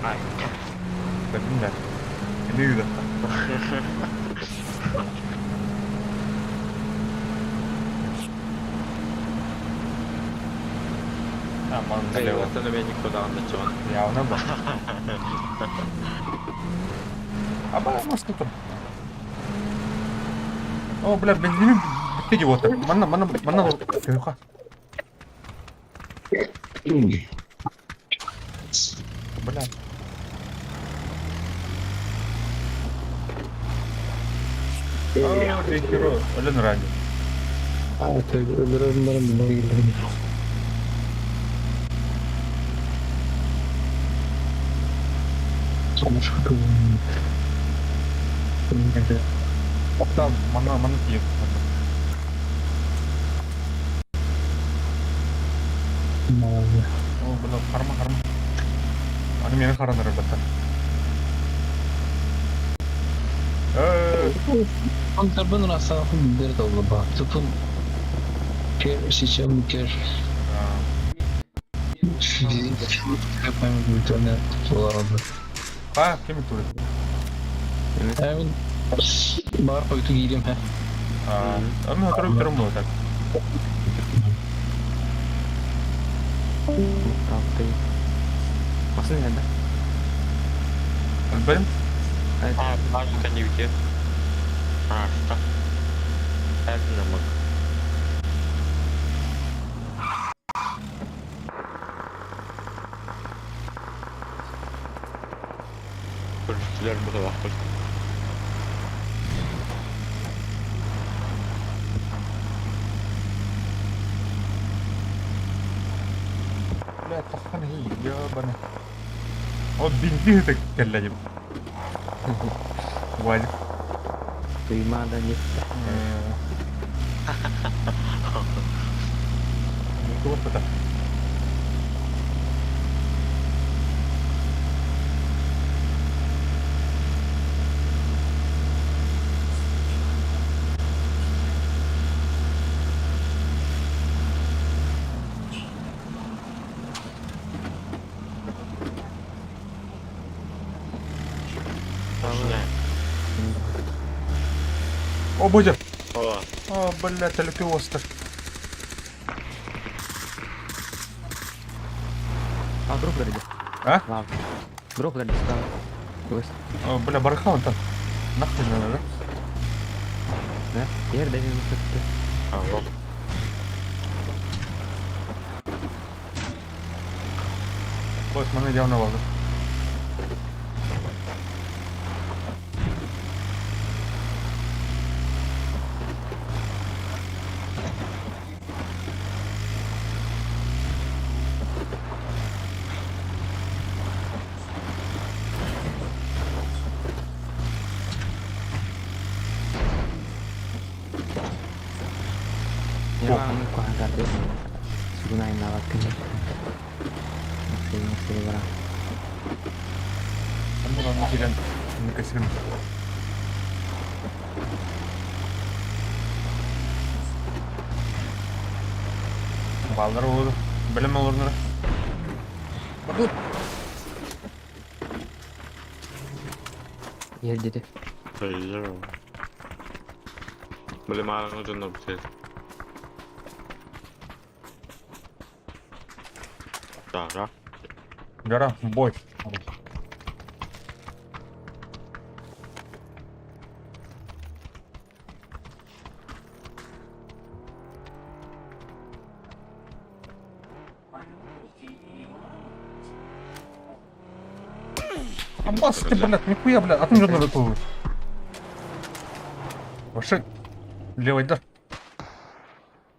Ай. Бля. Эмиэ ыытта. А, ман слева. Айылаттан эмиэ никуда андаччыбын. Явно да. Аба, маска тур. О, бля, бензин бүттэ дии буолта. Манна, манна, манна көһүхха. Бля. О, ты херо. Өлөн ради. Өлөрөн баран билбэт. Там, манна, манна тиийэн. О, бля, харма, харма. Аны мени харанар ребята. Онтарбын расаахын билэр доллаба. Тупум кер сейчас кер А, ким тур? Эми бар койту киирим хэ. А, аны отырып тұрмын вот так. Алты. Масын да? Білім? А, мажка не где. А, что? Это Көрүстүлэр быһылаахпыт. Бля, тахан хи, ебаный. О, бензин это кэллэ дип. Вадик. Туймада нефть. Вот это. О, боже! О, О, бля, төлөкө остыр. А, дроп дорогие. А? Ладно. Дроп дорогие, справа. О, бля, барахан там. Нахуй надо, да? Да? Я даже не а, вот. Вот, маны явно алды. Я куһаҕан Сугунайнаабаккын. Максим бара. Там кирен. Кесирим. Балдар oldu. Bilem olur. Bakın. Ел деди. Hayır. Били маарыңы дьонно бүтээд. Дара. Гора, бой. Аббас, ты, блядь, нихуя, блядь, а ты мне надо Вообще, левый дар.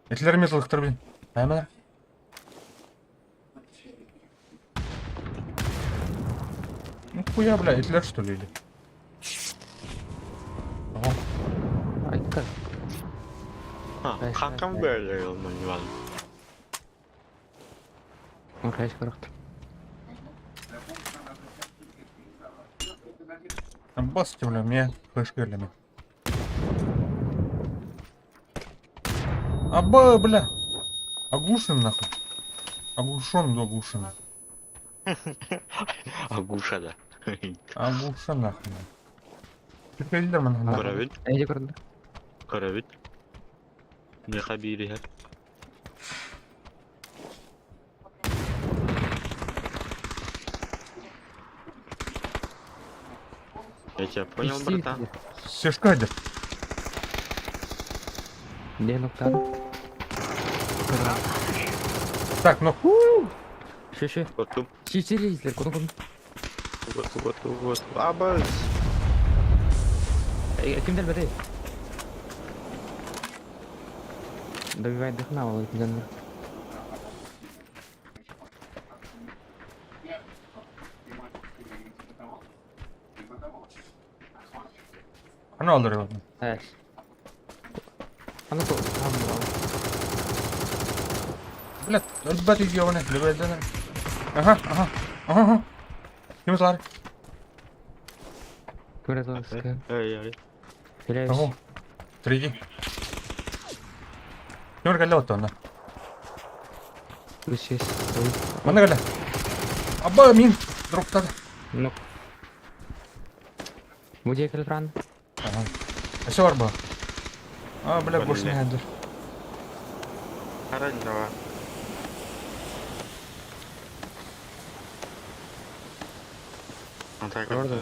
Этилер металлыктар, блин. Аймана. Ну хуя, бля, этилер что ли или? Ага. Айка. А, хакам берлер маньвал. Окей, коррект. Аббас, ты, бля, мне флешка для меня. Аба, бля! Оглушен нахуй. Оглушен, оглушен. Агуша да. Оглушен нахуй. Түкелдер мана. Көрөбүт, Эйди көрдө. көрөбүт. Миэхэ биир иһэр. Я тебя понял, братан? Сешка один. Где ноктар? Так, ну. Ши ши. Готов, Чичиризлер, куну куну. готов, готов, готов. Абас! Кимдер бери? Добивай дыхна, ол кимдер. Аны алыр. Эш. Аны ко. Блядь, өлбәт ебаный, блядь. Ага, ага, ага. Ким бар? Көрөтөскө. Эй, эй. Келебиз. Ого. Третий. Ким кэллэ оттон? Үс. Манна кэллэ. Аба мин дроптады. Ну. Бу дьиэ туран. Ага. Өссө бар бу. А, бля, больше не хәдер. Хараннава. Орда.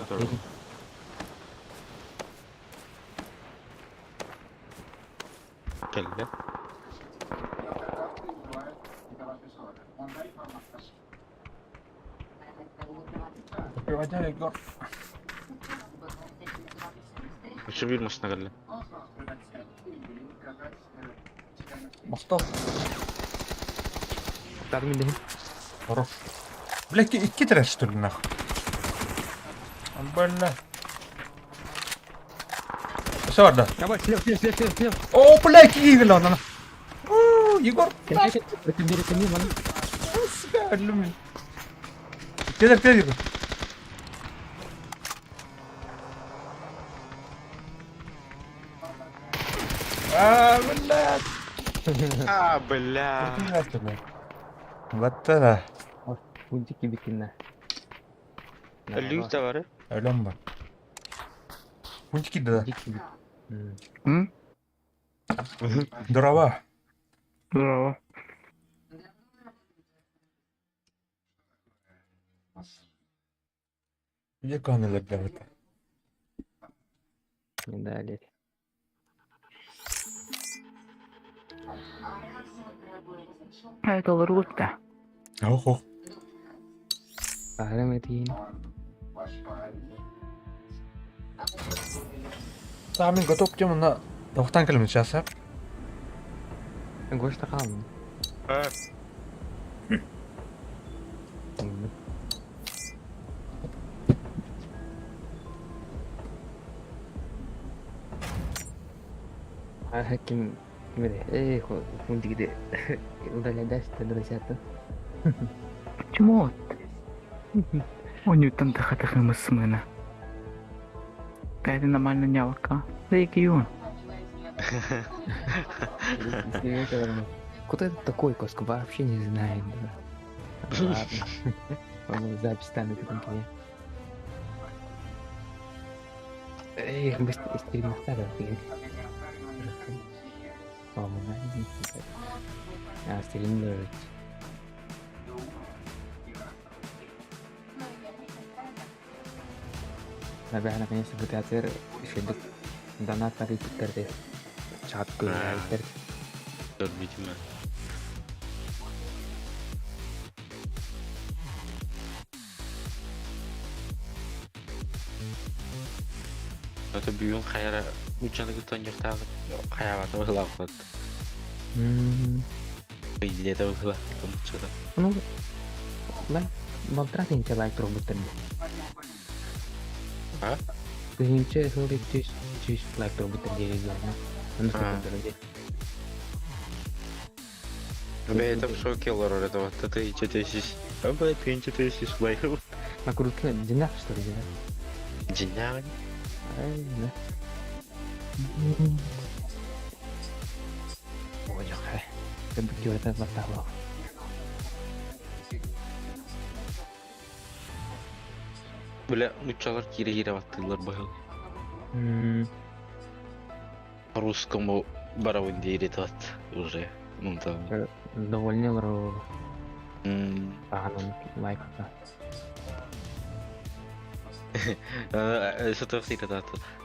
Кэллэ. Приводя Егор. Өссө биир машина кэллэ. Махтал. Тады мен дехин. Хорош. Бля, икки трэш, что ли, нахуй? Бля. Все, Арда. Давай, слева, слева, слева, слева, слева. О, бля, киви на. О, Егор. Сука, люблю. Кедер, кедер. А, блядь. А, бля. Вот это. Пунтики бикинна. Люк да бар, Өлөм бар. Пунтики да. М? Здорово. Здорово. Где каналы, блядь? Далее. Это лорутта. Ох, ох. Аһарым этиин. Сами готов к тему на... Тохтан кэлим сейчас, а? Гошта хаалын. А, А ким ким Эй, пунтики удаляйдаш тадырысята. Почему? Он там тахатахымысмына. Это нормально нялка. Да и киюн. Кто это такой, Коска, вообще не знает. Да. Ладно. Он запись станет потом тебе. Эх, быстро стрим блин. А, стрим Наверное, конечно, бутатер шедик донат тарифтерде. Чат көрәлтер. Көрбүтүмэ. Это бүгүн хайара учаны кытта ньохтаабыт хайаабата быһылаахпыт. Идеята быһылаах Ну, да, балтырат инче лайк турбуттар. А? Тыһыынча сыл түс түс лайк турбуттар диэри Аны А. Бэйэтэ в шоке олорор это вот ты тысяч. А бля, тысяч лайков. На крутке динах что ли, да? Динях. Ай, да. Буолуохха. Кырдык баттаабыл. Бля, нуччалар киирэ-киирэ баттыыллар быһыл. По-русскому барабын диир этат уже. Ну там. Довольны олору. Аһанан лайката. Что всегда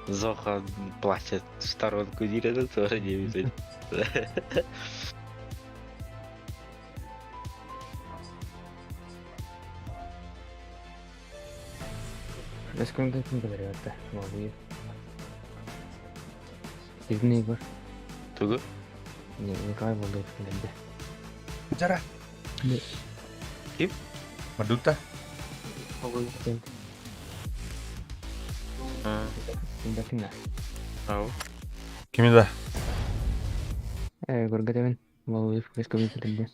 Зоха плачет в сторонку диир тоже не видит. Өскөҥ ким кэлэр Молодые. Сиднey бар. Тугу? Николай Болдыров кэлэрдэ. Жара. Ким? Мадута. Ким? Ким Ау. Кими да? Көргөтөбүн. Молодых өскөҥ кэлэрдэ.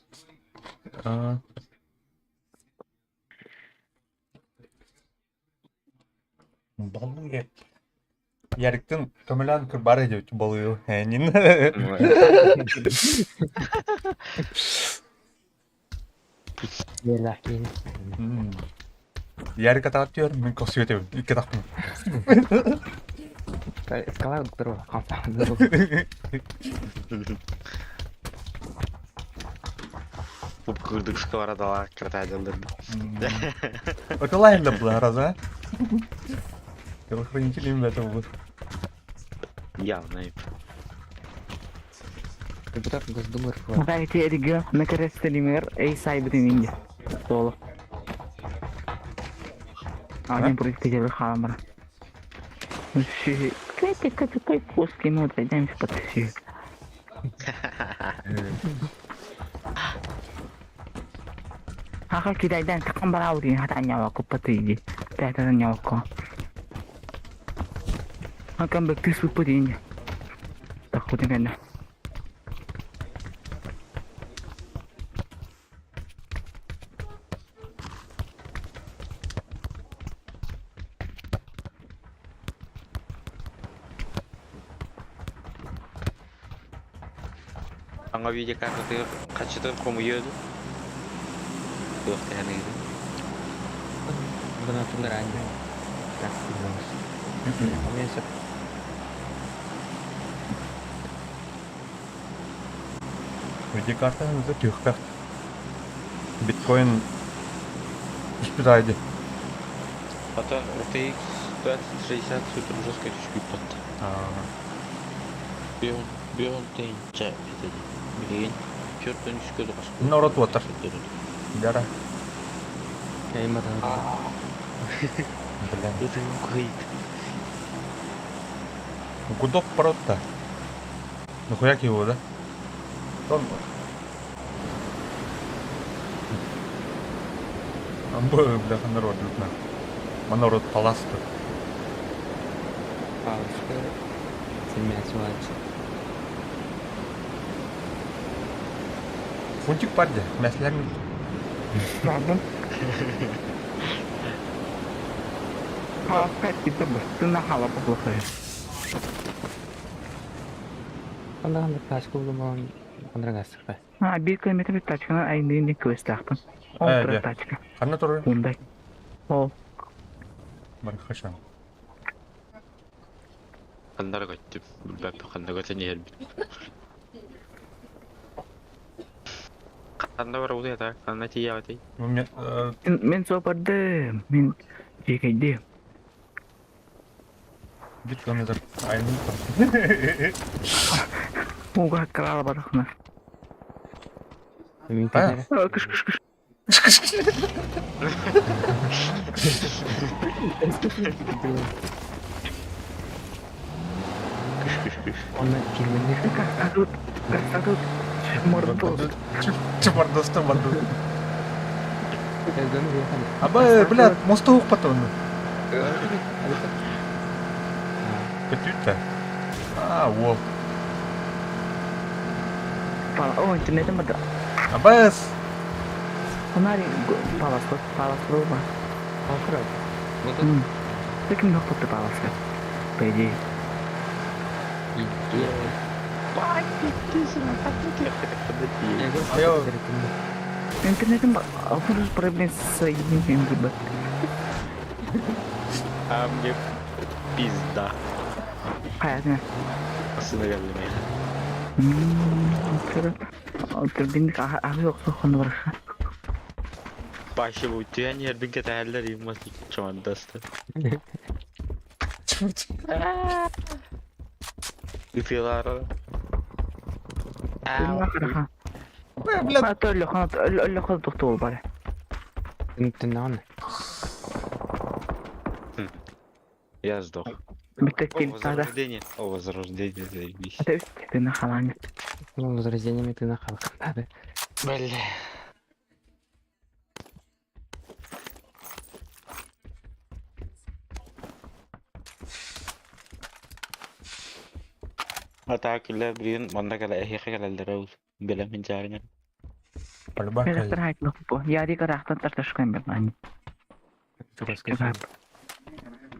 Балыгы. Яриктын көмөлөөн кырбар эдебит балыгы. Энин. Лакин. Ярик атаатыар, мен косуетебин. Икки тахпын. Скала доктор Бу кырдык сковородала кыртайдылыр. Околайын да була раза. Телохранители им это будут. Явно. Депутат Госдумы РФ. Дайте регион на крестелимер эй сайбытын инде. Соло. Один проект делал хамра. Кай кай кай куски ну дайдем спатси. Хаха кидайдан такан бараудин хатаня купатыди. Пятаня око. Хакан бектис пупудин. Так кудин Аңа видео картаты качытын хомуйду. Туох тэһэниги. Бына тулар Так, билбэс. Видеокарта это тюхпэх. Биткоин испытайды. Потом RTX 2060 супер жестко түшкүй пот. Бион бион тейнче этеди. Билген чөртөн үскөдө кашкы. Народ уотар. Жара. Аймата. Блин. Это кыйт. Гудок пород-то. Нахуя его, да? Он... Амбы, бляха, народ, людно. Манород паласты. Палочка. Семя. Фунтик парди, мяслями. Ладно. Опять это ты нахала поплохая. Анда тачка булмаган андрагастырга. А, бир километр тачканы айнын квестахпын. Он тачка. Ханна туры? Ундай. О. Бар хашан. Ханнара көттүм. Билбэп ханна көтөн иһэрбит. Ханна бар улы ята, ханна тиябаты. Мен сопарды, мен жекейди. Бир километр айнын. Уга крала барахна. Мин Кыш кыш кыш. Онна фильминде Кастадут, кастадут. Мордос. Чмордос, чмордос. Эден уехали. Аба, блядь, мосту потом. Көтүтэ. А, уол. О, интернетим бада. Абас! Онари паласлы, паласлы ба. Ахырат. Вот Таким нохпотты паласлы. По идее. Айо. Интернетим плюс проблем с соединением либо. А мне пизда. Хайа. Сына geldi. Түргэнник аһыы охсуоххун барыха. Башы бу түһэн иһэрбин кэтэһэллэр иммас чомандаста. Ытыалаара. Бля, Өллөхө тохтуол бары. Тыннаҕын. Я сдох. Бүттэ О, кил тада. возрождение. О, возрождение, заебись. Ата үс тына халааны. Ну, возрождение тына халкандады. Бля. А так, илэ блин, манна кэлэ эһиэхэ кэлэллэрэ ол. Бэлэмин чаарыҥа. Полюбака. Электр хайтлах бу. Яри карахтан тарташкан берлани.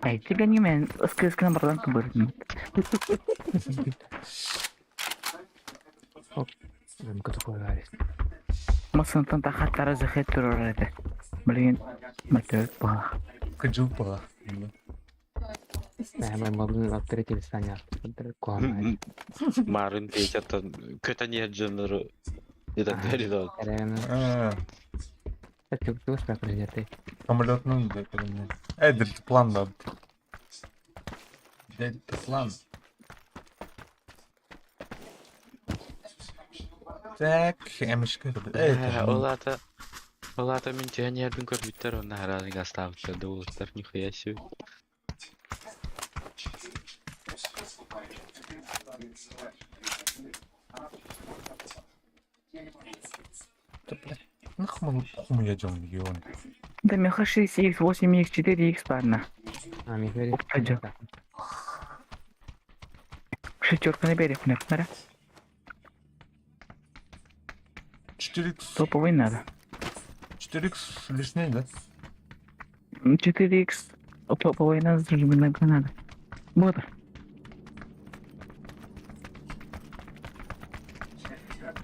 Ай, тебя не мен ыскы-ыскына бардан тубырдым. Масынтан тахаттара захет турар эте. Блин, мәтөк бала. Кыдьыл была. Марын печаттан көтөн иһэр дьоннору этэн дол. Самолетный да, Эй, дельтаплан, да. Дельтаплан. Так, эмишка. Эй, Ол Ол аата мин түһэн иһэрбин көрбүттэр онно харааны гастаабыттар да уолаттар нихуя себе. Да, бля. Нахуй хуй я делаю, ебаный. Да меха 6х, 8х, 4х парна. Опа, Шестерка на берег, наверное. 4х. Топовый надо. 4х лишний, да? 4х топовый надо, много надо. Вот.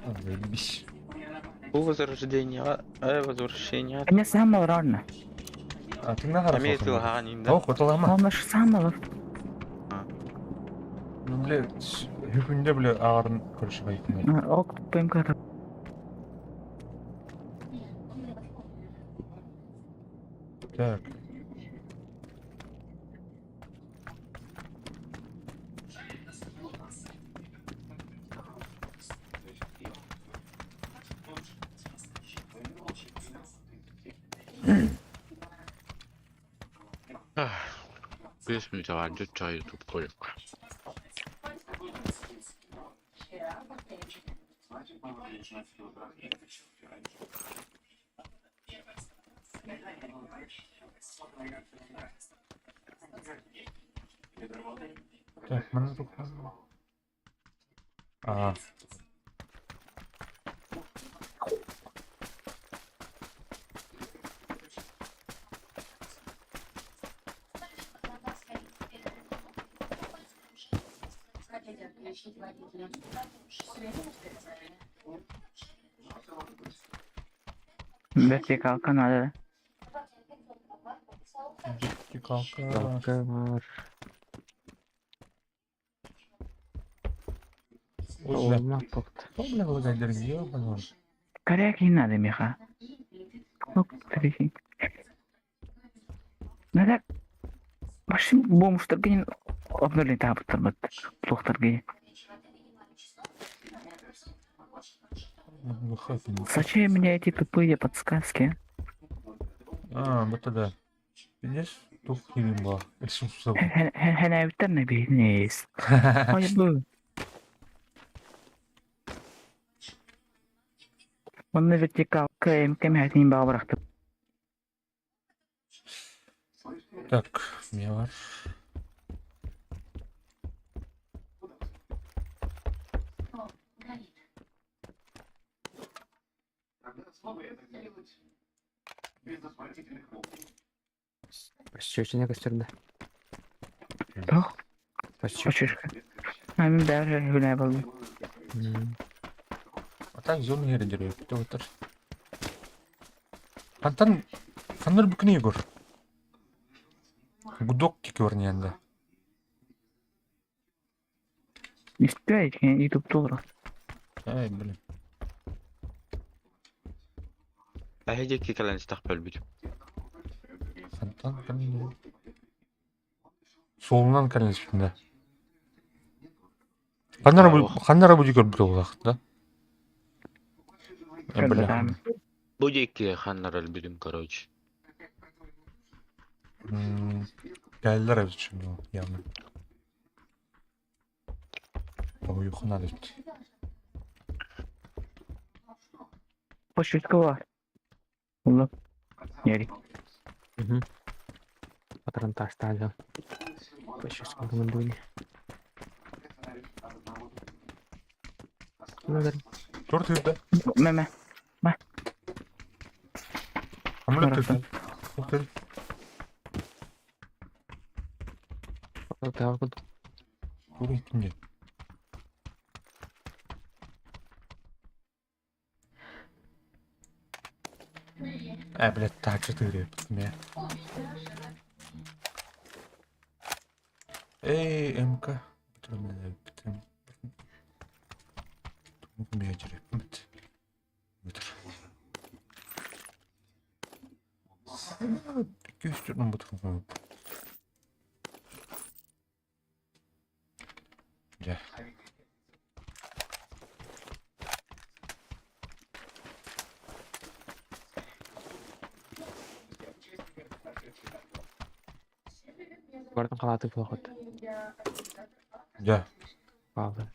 А, заебись. Бу возрождение, а возвращение. Мне самого рано. А ты на Эмиэ тылаһаан инде. Ох, вот лама. Он наш самого. Ну, бля, хүнде, бля, ағарын көрші байтын. Ок, ПМК. Так. Бес мүнүүтэ баран чай YouTube көрүк. Так, маны тут. А. Вертикалка надо. Вертикалка. Ой, бля. О, бля, лагайдер, ебаный. Коряк не надо, меха. Ну, подожди. Надо... Башым бомжтар ген обновление табыттар бат. Плохтар ген. Зачем мне эти тупые подсказки? А, вот тогда. Видишь, тух хилим Хэнэвтер не бинес. Ой, бу. Онно вертикалка МК мехатин баабырахты. Так, мне var. Пощечина көстөрдө. Тох, Пощечина. очушка. Ами бәрі хүлә болды. А так зону иһэрдэр отыр. Хантан ханнар бүкүнэ Егор? Гудок кикорнянда. Истэ ютуб олорор. Ай, блин. Эһи диэки кэлэн истэх өлбүтүм. Хантан кэлин Суолунан кэлэн испитим да. Ханна эрэ ханна эрэ бу көрбүт буоллах да? Бля. Бу диэки ханна эрэ өлбүтүм, короче. Кэллэр эбит ну, явно. Тоһуйуохха наада эбит. Почтка бар. Улла. Ярик. Патрон таастаан Почти дуни. Тур тыырда. Мэ-мэ. Мэ. Амулет тыырда. Тыыр. Тур иттим Э, блядь, таһыччы тыырыйбыт эмиэ. Эй, МК. Дьэ. Барытын халааты буолуохут. Дьэ. Пауза.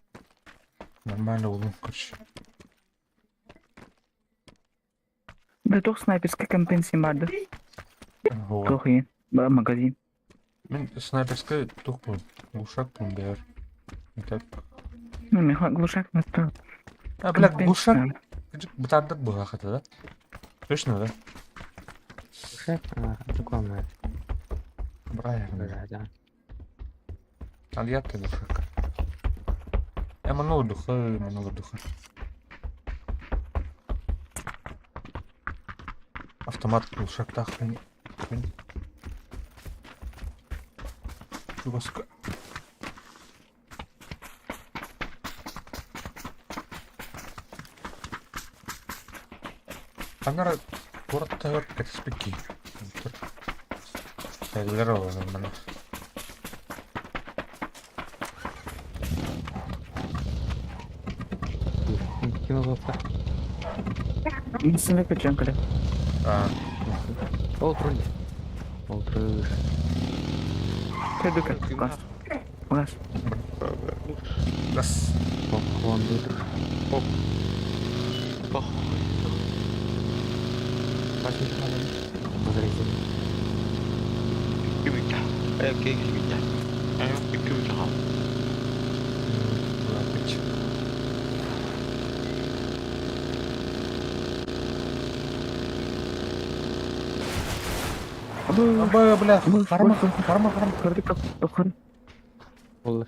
Нормально буллум, короче. Да туох снайперскай компенсия баар Туох иһин? Магазин. Мин снайперскай туохпун, глушакпын бэйэр. Так. Ну, миэхэ глушак настал. А, бля, глушак бытаардык быһаахата да? Точно, да? Глушак, а, рекламная. Правильно. Да. Альятты глушак. Я манула духа, манула духа. Автомат глушактаах мин чугаска Ханнара куорат таһыгар кэтэспит киһи. Кэллэр олорон Ким ылыпта? Миссине көчөн кэлэ. А, Ол турун. Ол турур. Көдүкэ. Газ. Газ. Газ. Холонду тур. Ох. Башын халан. Базарайсын. Икки бүтэ. Икки бүтэ. Икки бүтэ хаал. Лапыч. Аба, бля, харма, харма, харма. Көрдүк тохор. Болду.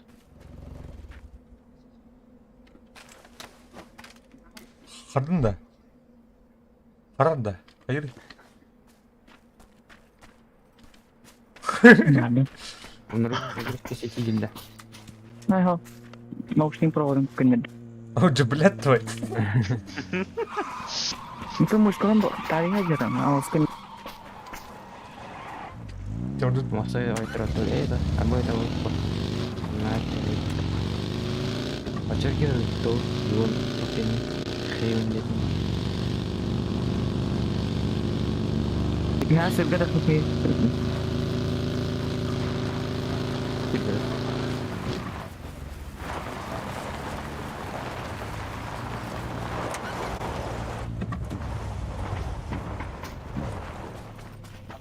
Хардын да. Харар да. Hayır. Нами. Оннору кесетилде. Най хо. Наушник проводом күннер. О, же, блядь, твой. Itu мушкалан тарих жарам. Алыскын Төрдүт. Мосой айтырат это, а мы это вот. На. Очерки то вон тен хейн дет. Я сыргада хоккей.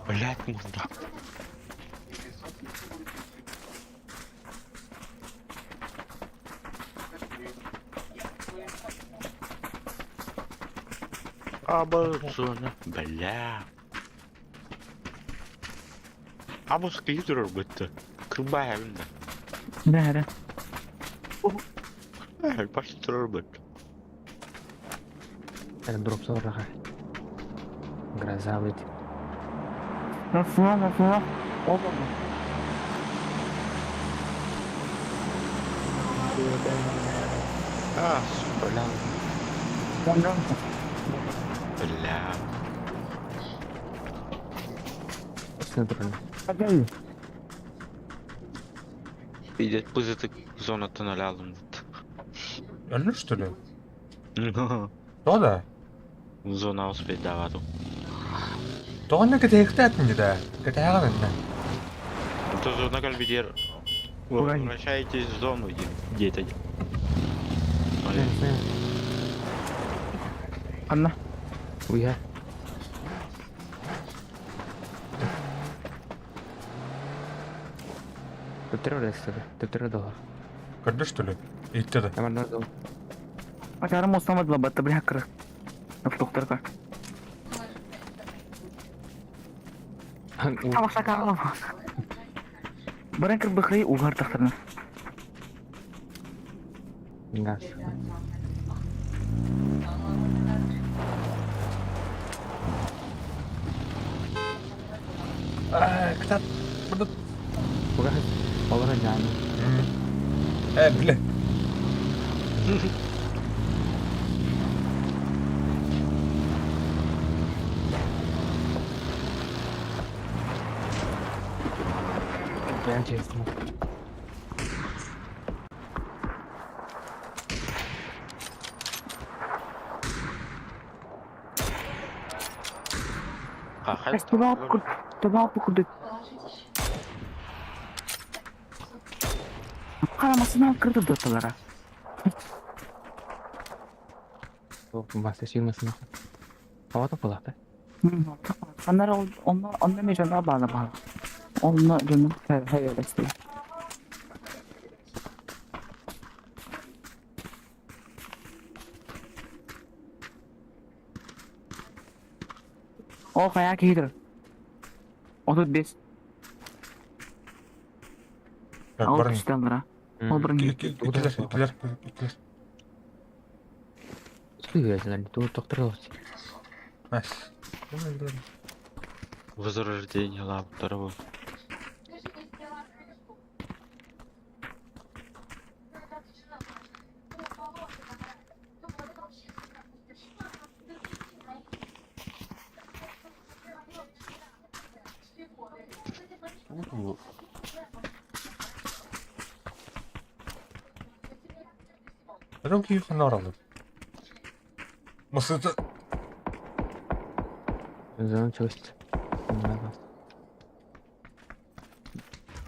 Блять, мурда. Абы, бля. Абы скидер бытты. Кырбай да. Да, да. Элбэх турар быт. Это дроп сорраха. Гроза быть. Nasıl nasıl? Olmadı. А, сука. Бля. Бля. Смотрю. Идет пызытык зонаттан өлө алдым Өлөр что ли? Тоҕо да? Зона успеть даваду. Тоҕо кэтэһиэхтээтин дии Кэтэһэҕин иннэ. То зона кальбидер. Возвращайтесь в зону, дети. Анна. Уя. Төптөрө что ли? Төптөрө доллар. Көрдө что ли? Иттэ да. Тамарна дол. Ачарым осамадла батта бля кырык. Доктор Тамаша карлам. Баран кыр быхрай угар тахтарна. Газ. Аа, кытат. Burada. Уга. Олора жаны. Э, бля. Прям честно. Табаа курдук. Карамасына кырды доталара. Мастер сүймесин. Ава тополакта. Аннар онно онно ме жана баана баана. Онно жана хайрести. О, хая кихидер. 35. Так, Ал барын. түштен Ол барын. Икилер, икилер, икилер. Сүйөсүлөр, туу токтор. Найс. Возрождение лаб второго. Это киһи ханна бараллар? Масыта. Зона чөст.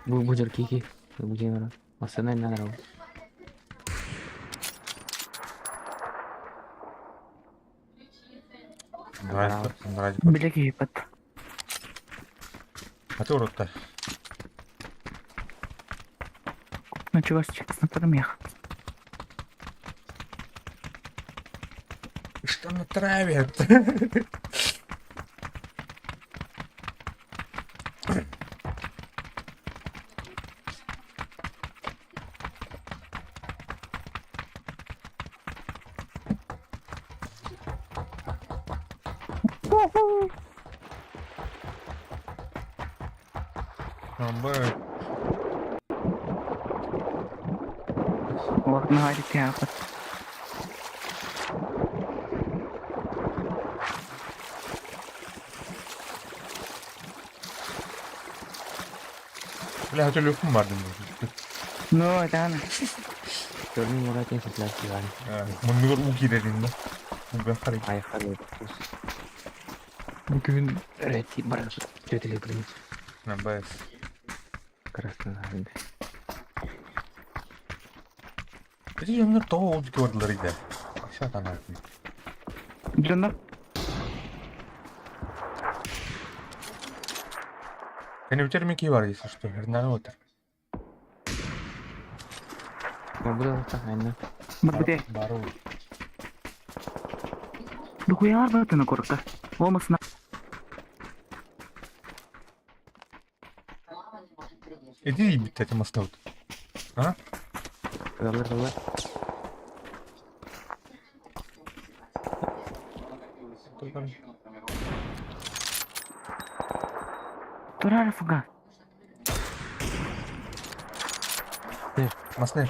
Бу бу жер кики. Бу жер. Масына нара. Нравится, нравится. Биле кихипат. А ты урод-то. Началось на мех. Что на траве? Амбай. Олардың хайрити хапат. Бля, телефон бар дим. Ну, это она. Көрүн муратын сатлар киган. Муннугар уу киирэрин да. Бу харай. Ай хары. Бүгүн рети бар. Төтеле билин. Амбай. Красный. Эти дьоннор тоҕо ол диэки бардылар иде? Аша танаатын. Дьоннор Кэннибитэр эмиэ киһи бар если что. Эрнээҕи отар. Бу да айна. барбыте. Бары ол. Духуялар бартына корка. Олмасына. Эти ебит эти мастаут. А? Далар далар. Турар фуга. Масны.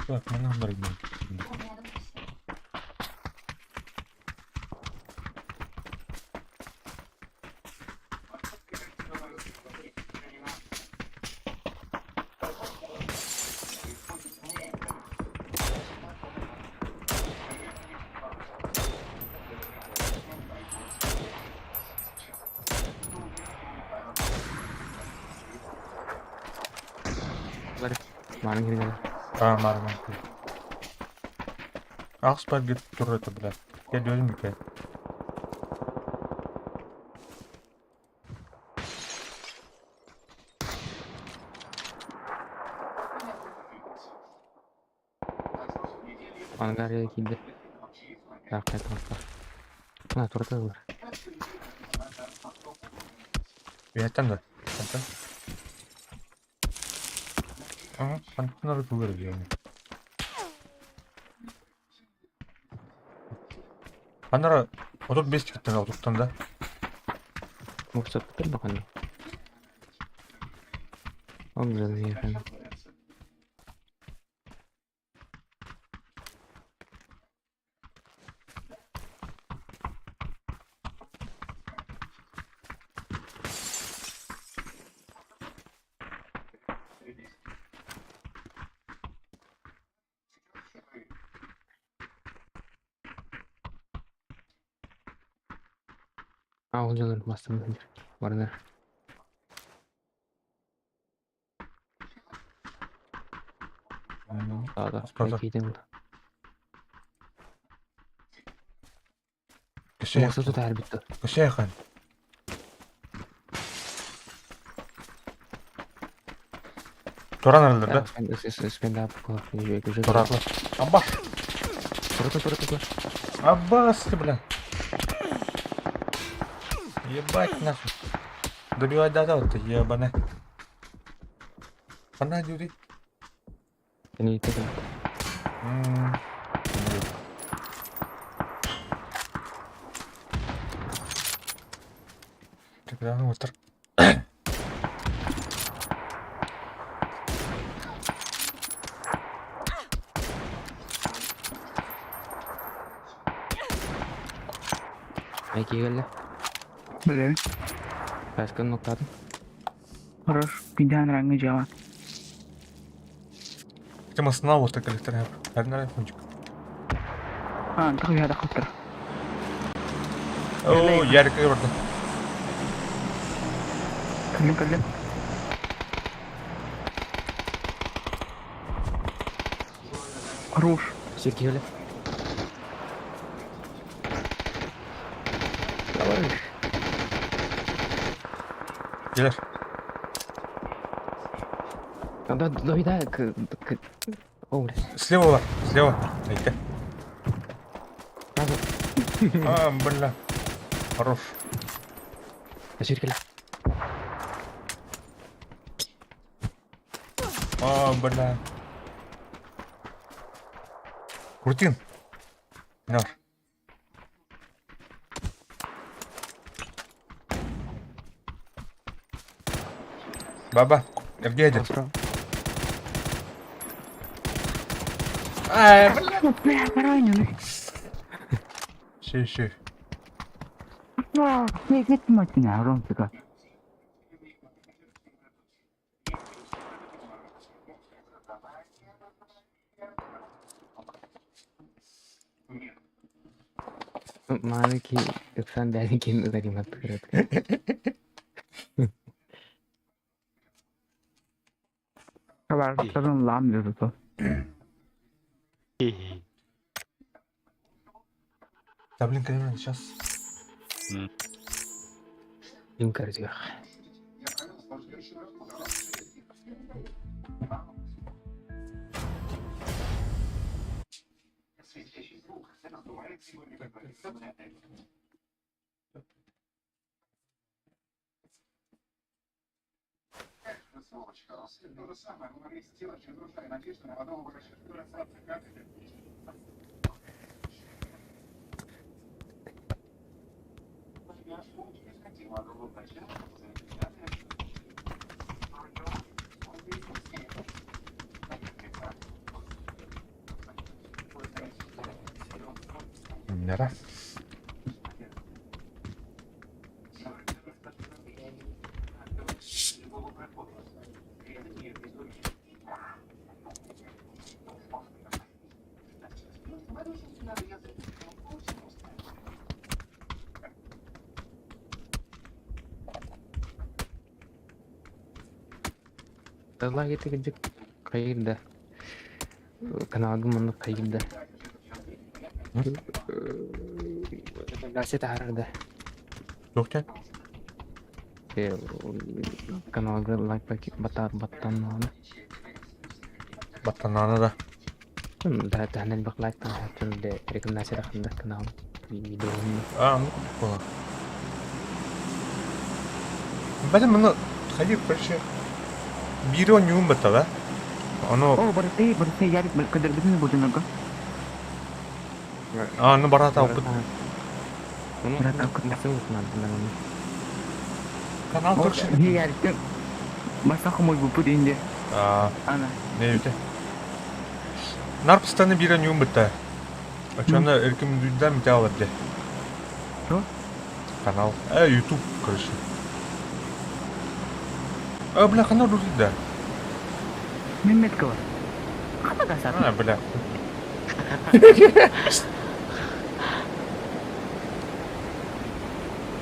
Так, мы нам дорогие. Мааны киргеле. А, марман. Ахс бар гит тур это, бля. Я дёзм бит. Ангар киирдэ. Так, это На, турталар. Биһэттэн да. Антон. Ага, Антонары тугар диэн. Анара 35 тиктен отуттан да. Муксаттыр бахан. Ол блин, А, ол дьонор бастым барынар. Да, да. Справа. Кийтен. Кеше Муксату таар битти. Кеше хан. Туран аралар да. Туратлар. Аббас. Турата, турата, турата. Аббас ты, бля. Ебать нахуй. Добивать да да вот ты ебаная. Она дюри. Они так. Тогда ну вот так. Айки келді. Блин. Баскын ноктадым. Хорош. Пидан рангы жава. Ты масна вот так электро. Одна фунчик. А, такой я дахтыр. О, ярик көрдүм. Кэллим кэллим. Хорош. Сирки келді. Давай. Келер. Да, да, да, к, к... О, бля. Слева бар, слева. Айта. Надо. А, бля. Хорош. Сирки келді. А, бля. Крутин. На. Баба, Евгений. Справа. Ай, бля. Бля, пораненный. Щи, щи. Не, не мать меня, Ромчика. Мааны ки ыксан бәлі кен ыдаримат кырат. Хабарларын лам dedi. Да, блин, конечно, сейчас. Юнкер дигах. Нера. Тыллаах ити кырдьык хайыыр да каналга маннык хайыыр да Рекомендация таһаарар да Туох диэн? Каналга лайк баттаар баттаннаҕына Баттанаана да. Да таһынан элбэх лайк таһааччын рекомендация тахсында канал видеоны. А, ну курдук Бәлем мұны хайыр короче биир оонньуум баттала. Ону О, барыты, барыты, Ярик, көдөрбүтүн будунага. аны барата Барата Канал турчу. Ярик, басах мой бупут инде. А, Ана. не үте. Нарпстаны биир оонньуум бытта. Очону рекомендуйдан мите алар де. Что? Канал. YouTube, короче. А, бля, канал да. Мен метка бар. Қана касат? А, бля.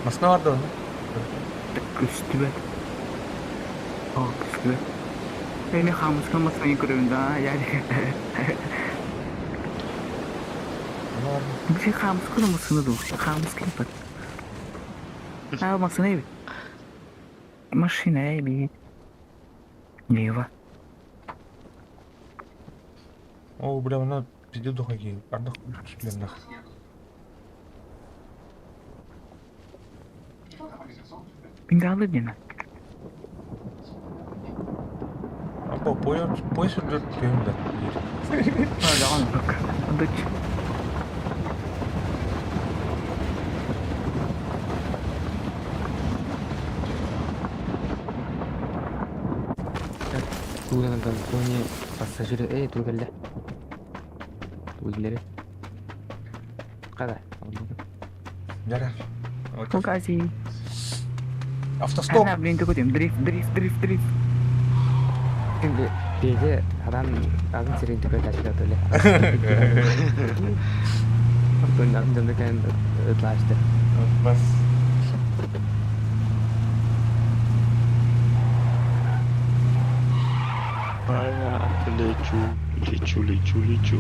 Масна бар да оны. Көстүбөт. О, көстүбөт. Эми хамыска масайын көрөбүн да, Ярик. Bir şey хамыска да масыны ду. Хамыска бат. А, масыны бит. Машина бит. Нева. О, бля, она пиздец духаки. Ардах түслернах. Бенгалы дена. Апа, поезд, поезд үрдір түйінді. Ладно, бак. Дыч. Туган Тони пассажиры эй тугелле. Тугеллери. Када. Яра. Фугази. Автостоп. Ана, блин, ты кудим? Дрифт, дрифт, дрифт, дрифт. Биде адам адам сирин түгел ташыда төле. Антон дөндөкөн ытлашты. Бас. А я лечу, лечу, лечу, лечу.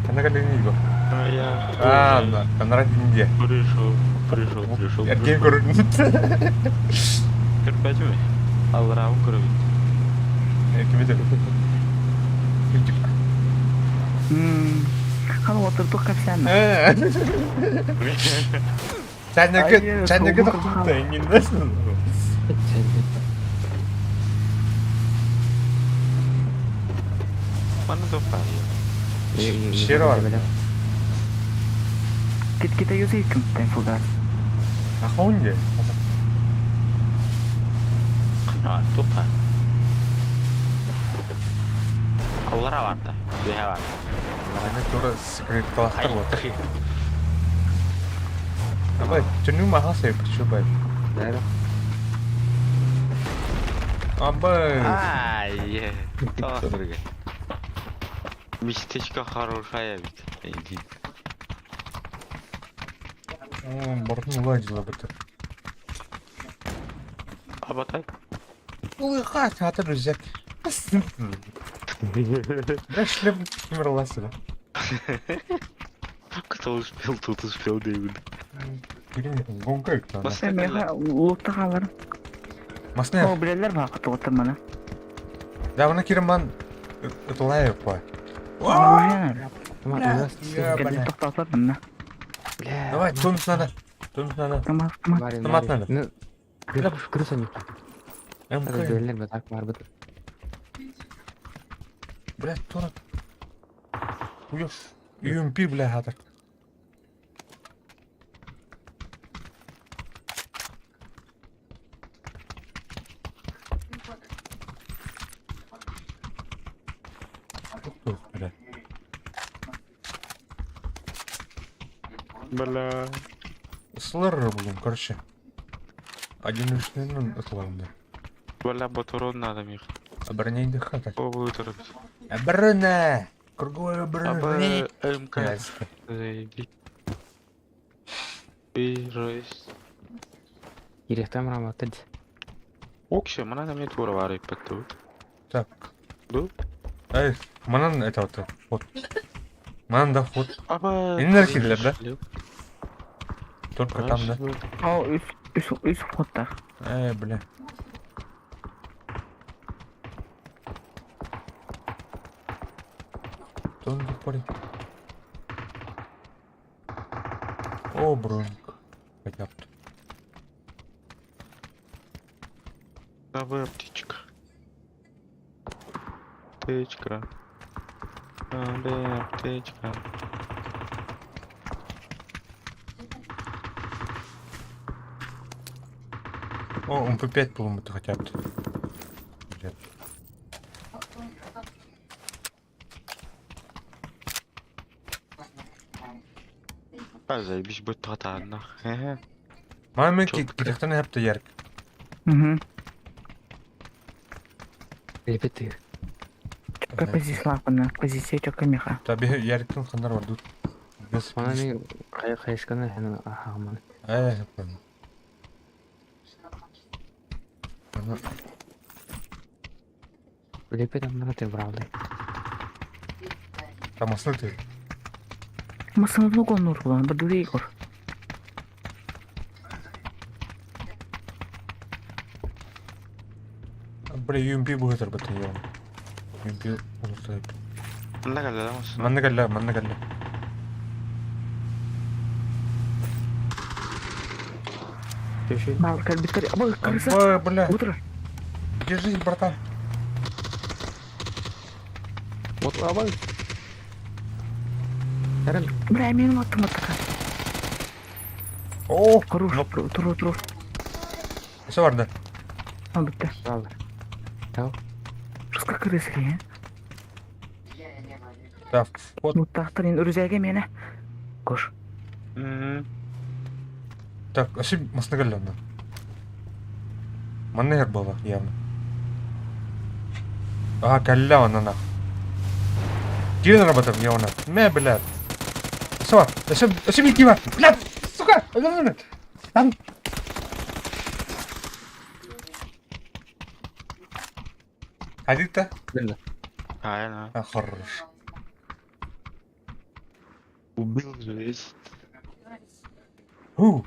Канага линии А я А, да, канара динде. пришел, пришел, пришел. Эрген көрүн. Көрбәтме? Алрау көрбөт. Кимеде? Хан отырдық капсана. Сәнеке, сәнеке тоқту эңгиндесин. Маны топпай. Шер бар. Кит ките юзы кимтен фугас. Ахонде. А, топпай. Алра барда. Беха бар. Аны тура секрет кластер вот. Абай, түнү маха сеп чубай. Абай. Ай, Тосырга. Местечко хорошая ведь. Иди. Бортун уладила бы ты. Абатай. Улыхать, а ты рюкзак. Да шлем умерла сюда. Кто успел, тот успел, Дэвид. Гонка кто? Меха лотта қалар. Масне. О, билелер бар кыты отыр мана. Да, она кирман. Это лайв по. Оружие. Бля, Кэлин тохтоотор манна. Бля. Давай, тонус надо. Тонус надо. Автомат, автомат. Автомат надо. Ну, крыса не. МК. Дуэллер так бар бит. Бля, тонус. Уёшь. ЮМП, бля, хатар. Тух, бля. Бля. Слэр булум, короче. Один лишний ытылам да. Бля, батурон надо мих. Обороняй хата. Обую торопит. Оборона! Круговая оборона. АБ, МК. Заебись. Бижись. Ирехтам работать. Окше, мана мне тура вары патту. Так. Ду? Эй, манан это вот. Вот. Манан да ход. Аба. Энергия, да? Только там, да? О, үс, үс, үс входтар. Эй, бля. Тонкий парень. О, бронк. Хотя бы. Давай, птичка. Птичка. Бля, птичка. О, МП5 по-моему, хотя бы. Блядь. А, заебись, будет татарна. Хе-хе. Мама Чё? кирехтен хепте ярк. Угу. Репеты. Чөкө позиция лапына, позиция чөкө миха. Таби ярктын хандар бар тут. Без. Она не хайшканы хана ахаман. Эй, хепте. Ана Репет амна ты брали. там асыл ты. Масына лугон нурлан, бадури кор. Бля, UMP будет работать я. UMP улутай. Манна калла, да, Манна калла, манна калла. Чуть-чуть. Бал, калбиткари. Аба, крыса. Бля, бля. Утро. Держись, братан. Вот абай. Карен, Бля, мен автоматка. О, Хорош, туру, туру. Все бар да. А, бітті. правда. Русска крыса, е? Так, вот. Ну, тақтыр, енді үрзәге мені. Кош. Мгм. Так, вообще масна калла на. Манна хер была явно. А, калла она на. Кирин работал, я она. Мэ, блядь. Все, все, все, Микива. Блядь, сука. Там. Один-то? А, я А, хорош. Убил жесть. Ху.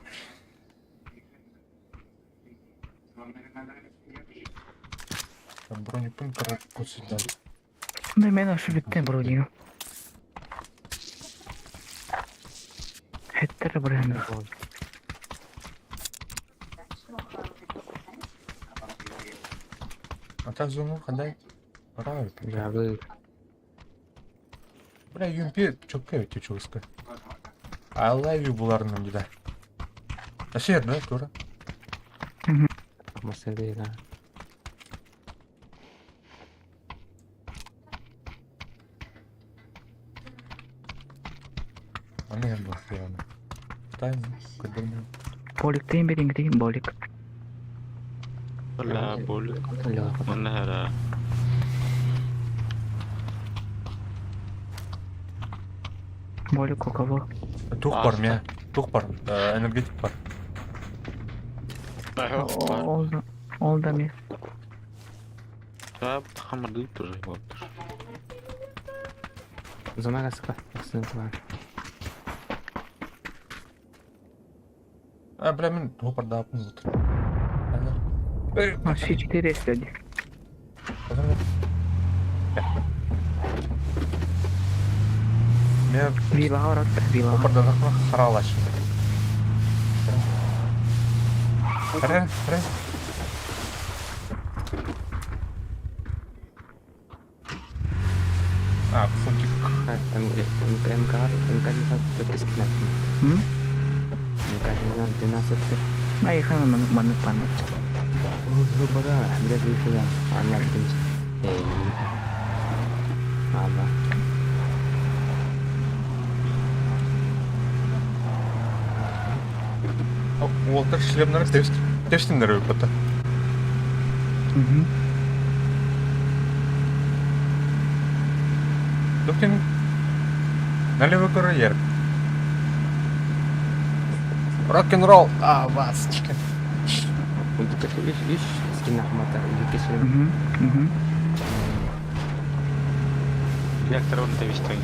Там бронепункт, короче, да. Да мен ашы біттен брони. Хеттер брони. А так зону ходай. Правильно. Бля, Бля, UMP чөккө өтө чугуска. I love you буларның деді. Әсер, да, тура? масырды, да. Аны енді яғни. Тайм, көдірме. Боликтен берин деген болик. Бля, боль. Манна хера. Болик у кого? Тух бар, мя. Тух бар, энергетик бар. Ол да, ол да мен. Да, хамырды тоже вот. Зона каска. Аксын бар. А, бля, мен тух бар да апын отыр. А, все четыре люди. Мен Вилаҕа барар вилаҕа. Опорданахпына хараалааччы. Хара, хара. А, фунтик. МК, МК 12 М? МК 12. Айхан маннык маннык маннык. Бара, блядь, выход. А, нет, Эй. Ладно. Уолтар шлемнары тэбистиннэр өлбөтө. Мгм. Доктин налево карьер. Рок-н-ролл. А, васочка. Үс скин ахмата, екі шлем. Мгм. Мгм. Реактор он тэбистэн.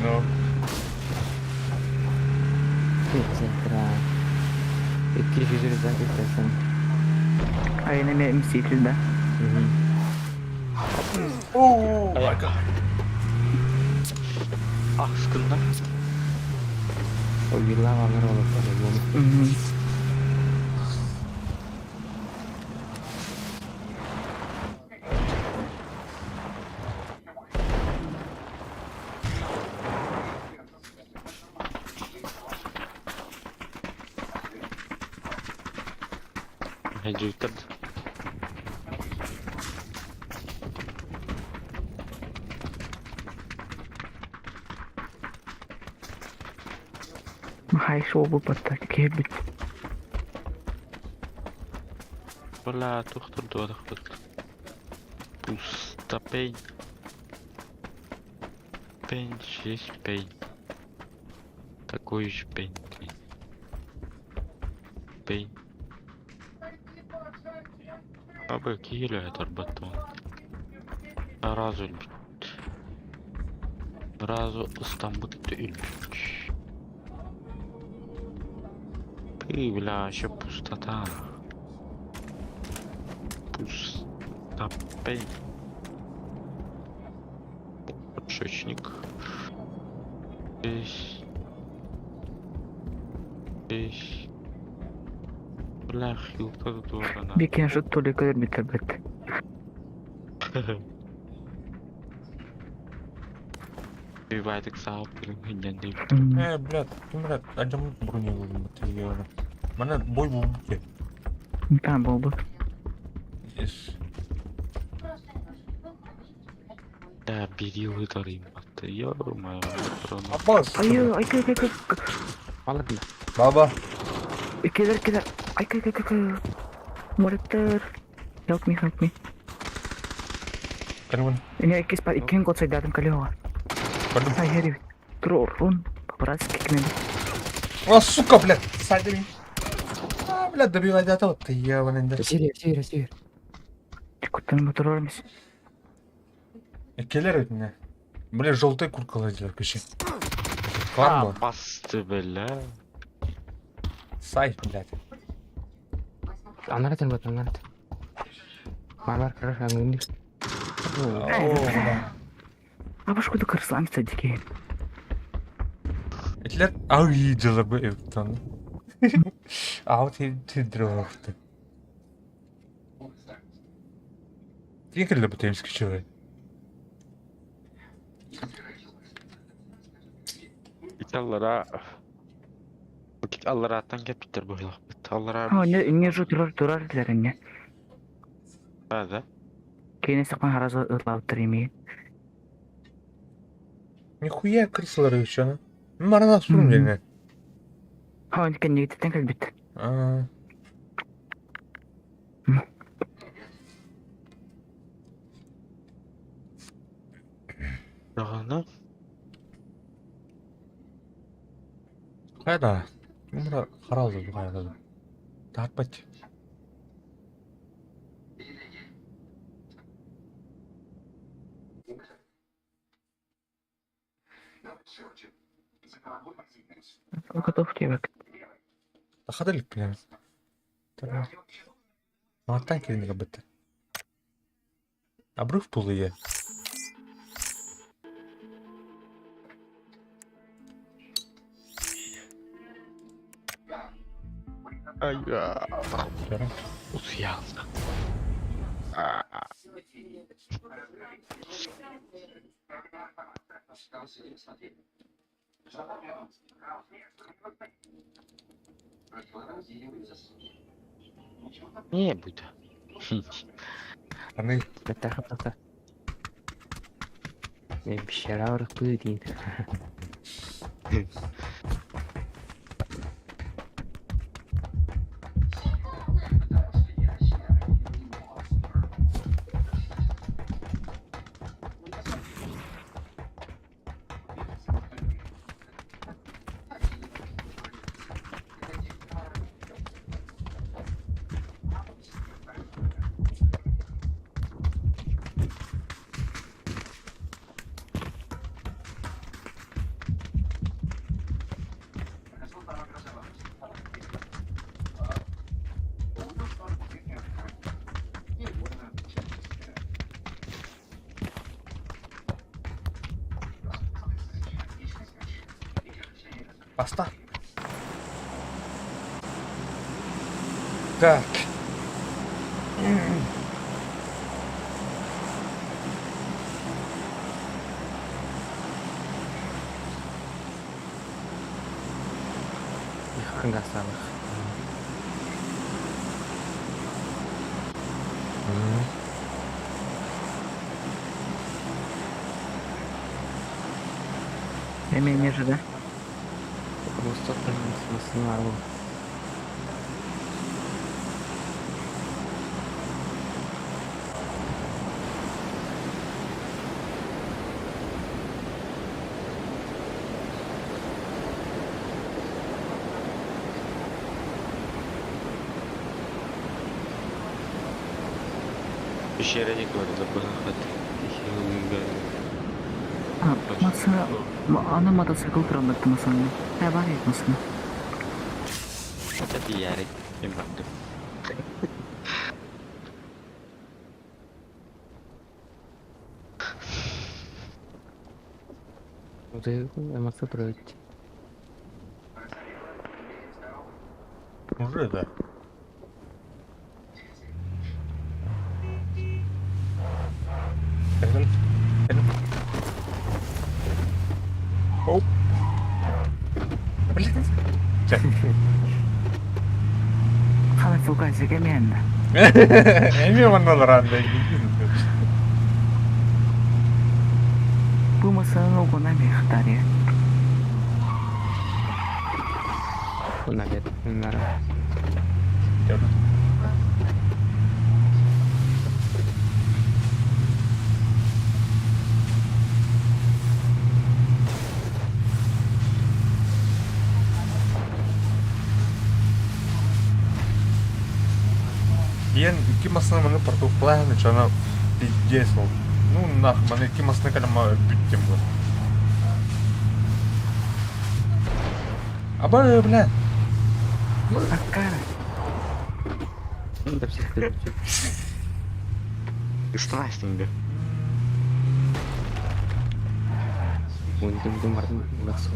Ну. Центра. Икки жүз закрытасың. А я на мститель, да? Oh my god. Ах, скында. Ой, вилла алар олып по-любому. Мгм. Хеджиктер. Хай шоу буппатта киһирбит. Бля, тухтур дуодахпыт. Пуста пень. Пень, есть пень. Такой же пень. Пень. Абы киһилэ тарбаттым. Сразу өлбүт. Сразу ыстаммыт өлбүт. Ты, бля, еще пустота. Пустота. Подшечник. Здесь. Здесь. Бля, хилка тут Бикин шут толика өлбүттэр бэт. Бывает, саап билин дейм. Э, блядь, ким блядь, ажам броня болдум бит. Мана бой болду. Там был бы. Yes. Да, бери вытарим. Ё-моё, Аббас. Ай, ай, ай, ай, ай. Алар да. Баба. Кедер, кедер. Ай, ай, ай, ай. Молектер. Help me, help me. Калман. Не, икки спа, иккин кот сайдадым калева. Пардон. Ай, хери. Трорун. По-братски кнем. А, сука, блядь, сзади. А, блядь, добивай до того. Ты ебаный, да. Север, север, север. Куттан моторормис. Келер өтіне. Бля, желтый курткалар делер кіші. Клан был. Басты, бля. Сай, блядь. Анаратын бат, анарат. Бар, бар, хорошо, аңгынды. О, бля. А башку кырсламса дики. Этлер ау жылы бу эптан. Ау тидир вакыты. Тинкерле бу темски чөй. Италлара. Аллараттан кепиттер буйлак бит. Аллара. А, не, не жу турар турар дилер не. Да. Кейне сакман харазы ытлаптыр ими. Нихуя крысалар еще. Марана сурум дене. Ха, кен нигиттен кэлбит. А. Даганы. Кайда? Мура харалды бу кайда. Тартпайт. Готов тебек. Тахадылык билем. Мартан келин бітті. Обрыв пулые. Ай, Көрөн. утуйаалла. Не будет. Аны Беттаха тахта. Мен пещера ырыппы дейін. Баста. Так. Хангасалых. Эми ниже, да? Высота смысла. Пещера не говорит, забыл. А, масына, аны мотоцикл тураммыт масына. Ә бар ет масына. Это ярик. Мен бардым. Ты эмоции проводить. Уже да. Кэлэн. Кэлэн. Оп. Блин. Чэ. Хала фугазик эми Эми манналар анда. Бу масына огона мехтаре. Навет. Нара. Иен икки масына маны портуплаһын чана пиздец ол. Ну нах, маны икки масына калама бүттем бу. Аба, бля. Аккара. Да всех ты. Страшно, Ой, ты мардын насыл.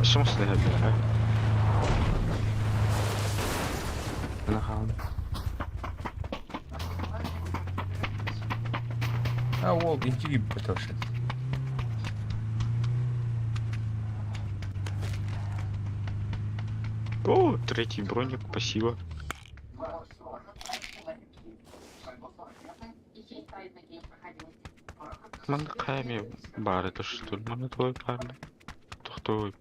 Шумсны бля. Ана хаун. А ол интиги бітошет. О, третий броник, спасибо. Манда кайме бар это что ли? Манда твой парень. Тохтой.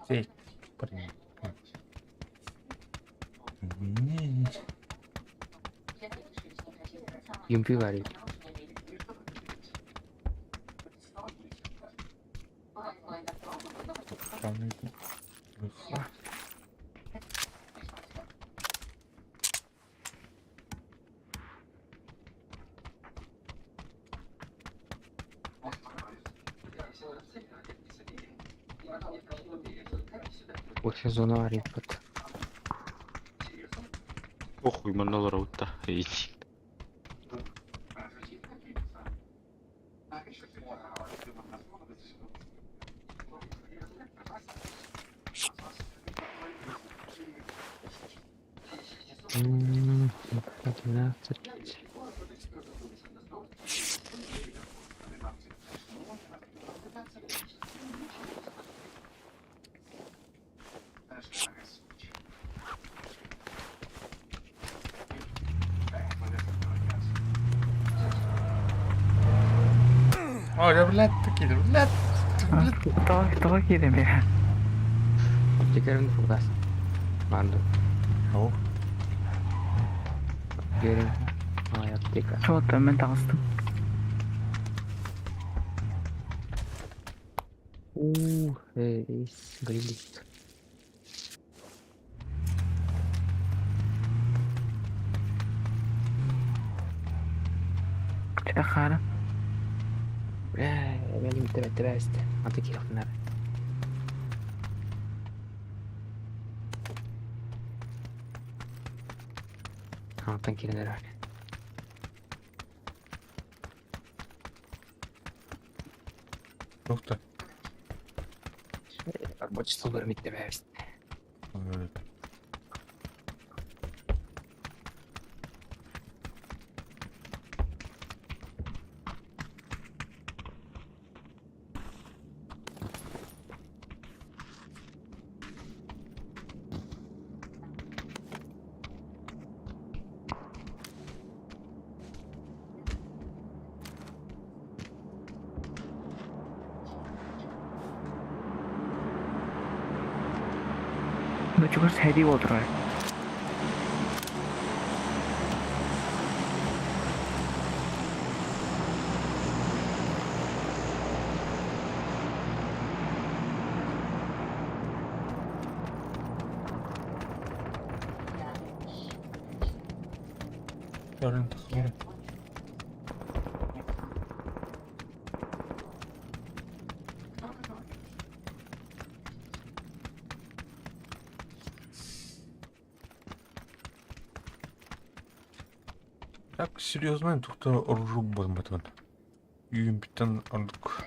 Сей, парень. Не, Юмпи варит. Вообще зона варит. Охуй, маналар утта. Эй. 12. Ой, блядь, такие, блядь, блядь. Тоҕо тоҕо киирэн бэйэ? Аптекарым фугас. Барду. О, Герин. Ай, аптека. Чуота мен таҕыстым. У, эй, грилик. Чэ хаара. Бля, мен тебе тебе эсте. Аты кирахнар. Антан киренер. Ух ты. Рабочий стол бармит тебе эсте. Ну чугас хэри болдурар. Yarın takılırım. Так, серьезно, тут оружие бомбатан. Юмпитан андык.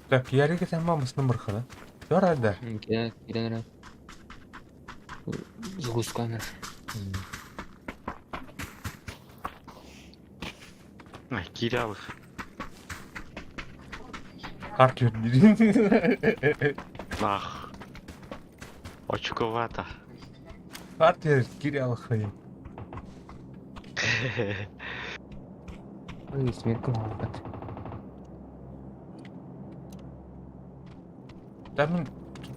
Так, ярыга sen мамасының бір Ярады. Киренер, киренер. Згусканер. Ай, кирялых. Артюр. Ах. Очковато. Артюр Кирялхай. Ой, смерком албат. Там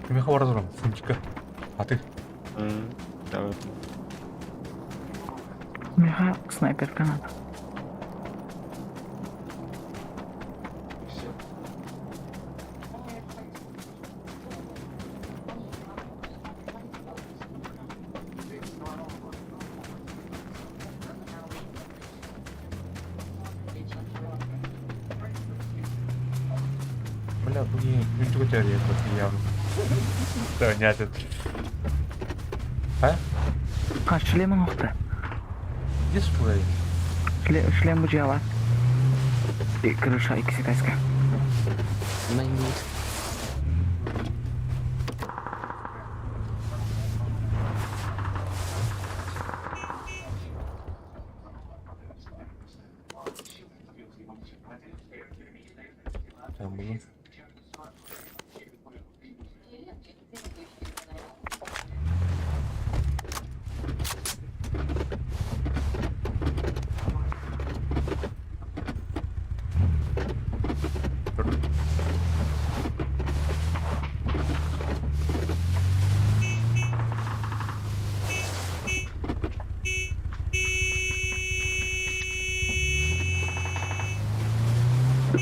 кимиха барар фунчика. А ты? Давай. Миха снайперка надо. Бля, бүгін үнті көтерер еді явно. Да, нет. А? Ха, шлемын охта. Где сюда? Шлем бу жала. Крыша икси таска. Мани. Там было.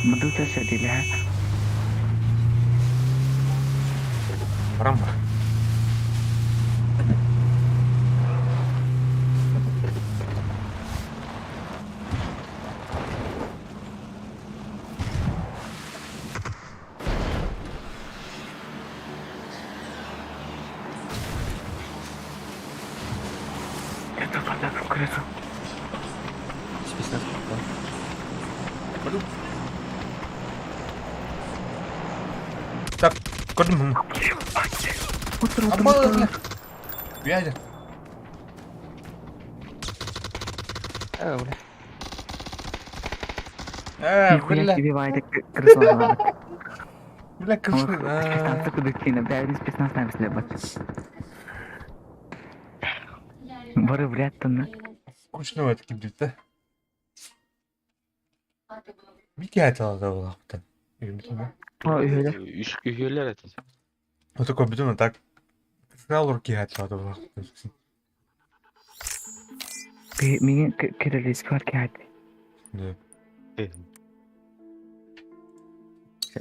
Мадута садилها. Барам ба. Это бардак в крысу. Спецназ попал. Так, көрдүм. Утро, утро, Абба, утро. бля. Бяйдер. Э, бля. Э, Нихуя бля. себе, Вайда, крысу лабат. Бля, крысы. Спецназ кудыкина, бля, спецназ там слебат. Бары вряд то на. Скучно это кибдит, да? Микки айтала да булахтан. О, үйөлөр. Үш үһүөлэр этин. Вот такой бүтүн так. Сразу руки айтала да булахтан. Миңе кирелис бар ки айт. Да.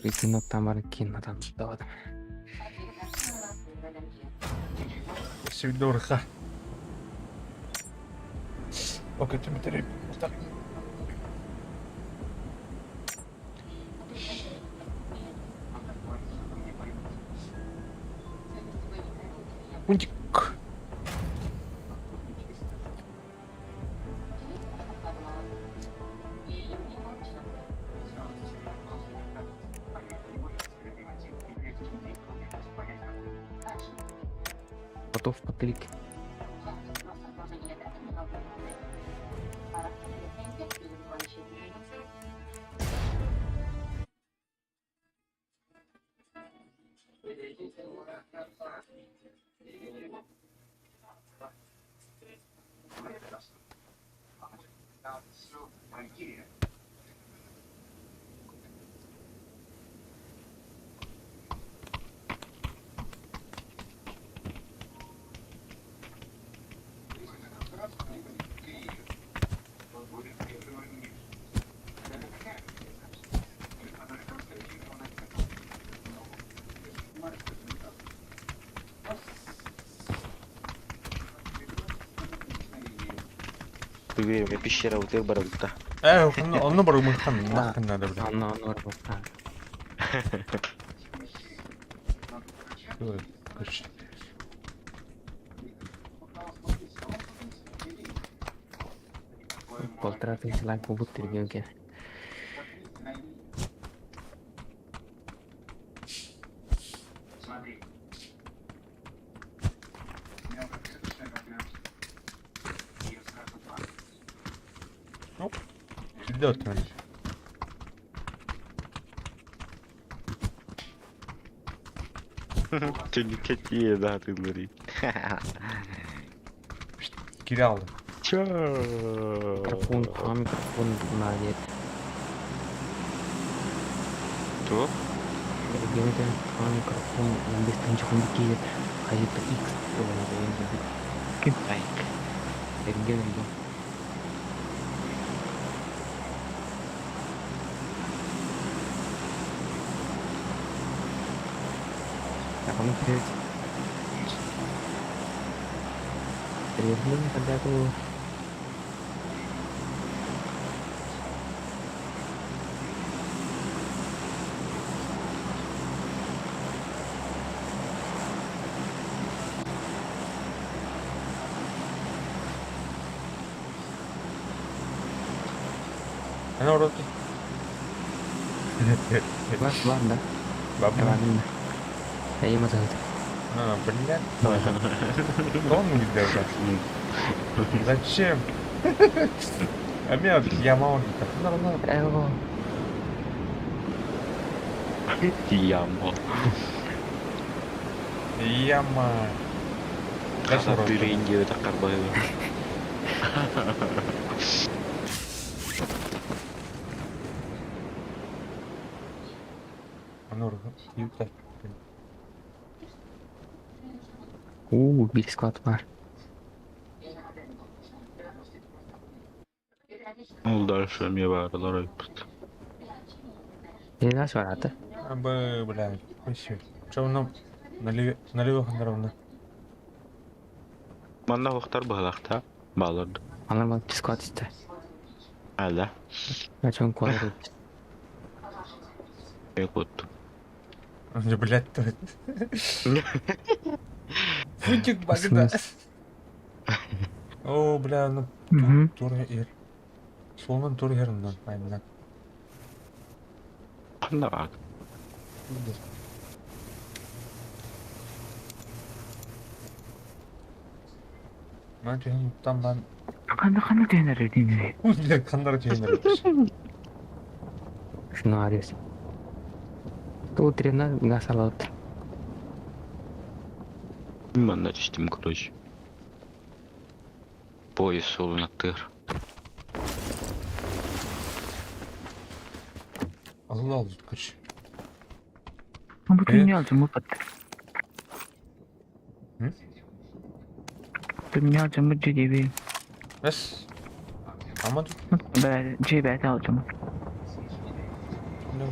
Икки там кино там давай. Всегда Окей, ты метри. Так. Пунтик. Готов потыльки. Бүгүн пещера утыр барабыта. Э, онно бар умыхан, нахрен надо, бля. Анна, анна, анна. Короче. Полтора тысячи лайк будут требинки. Идет он. Чүнүкке да тыллары. Киралды. Чё? Микрофон, а микрофон на нет. Туох? Регионе а микрофон он без тынчы хунди киет. Хайта X Ким? Ай. Регион, регион. Так, он привет. Привет, блин, когда ты... Ана ороту. Бар, бар, да? Баб. Ладно. Я им это. А, блядь. Что он мне делает? Зачем? А меня я мало так. Эго. Яма. Яма. Хаса дырынге такар байы. Ана У, бил склад бар. Ол дальше мне барылар айыппыт. Не наш варата. Абы, бля, вообще. Че нам налево налево хандаровна. Манна хохтар баһалахта. Баларды. Анар бал склад исте. Ала. Ачон квадрат. Экот. Блядь, то это. Фунтик багда. Оо, бля, ну Угу. тур иһэр. Суолунан тур иһэр оннон, айымнан. Ханна баар? Ман түһэн уттан бан. Ханна ханна түһэн эрэр диэн Бля, ханнара түһэн эрэр. Шнарис. Тут трена гасалат. Манна түстүм, короче. Поезд суолун аттыгар. Allah Allah, kaç. Бу Э? түнне алдым бат. Hı? Түнне алдым дьиэби. Бэс. Ама тут Дьиэ бэйэтэ алдым. бля,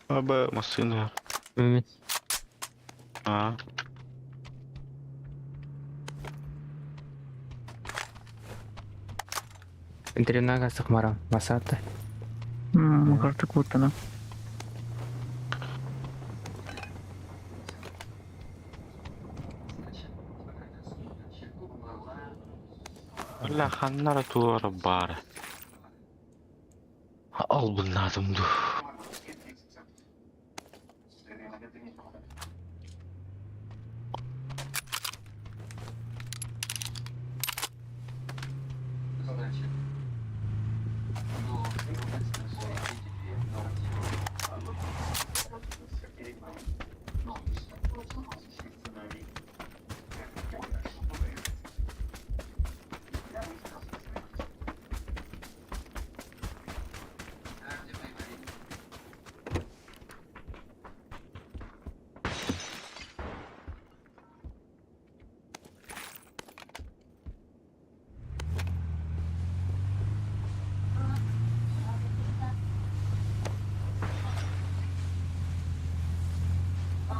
Аба, массыына. Мин А, тренага сахмара. Масата. Мм, куттана. Бля, ханнара туара баар. Албыннаатым дуу.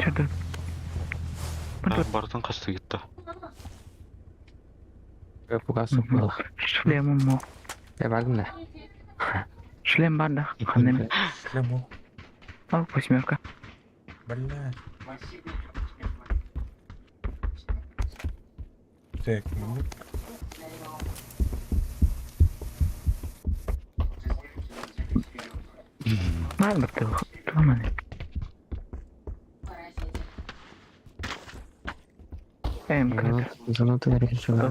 Чөдө. Бартын қасты кетті. Пугасов был. Шлемым мо. Я багна. Шлем бар да. Ханна. Шлем ол. Ал восьмерка. Бля. Так, ну. Бар бір тыл. Туаман. Эм, Зануты решила.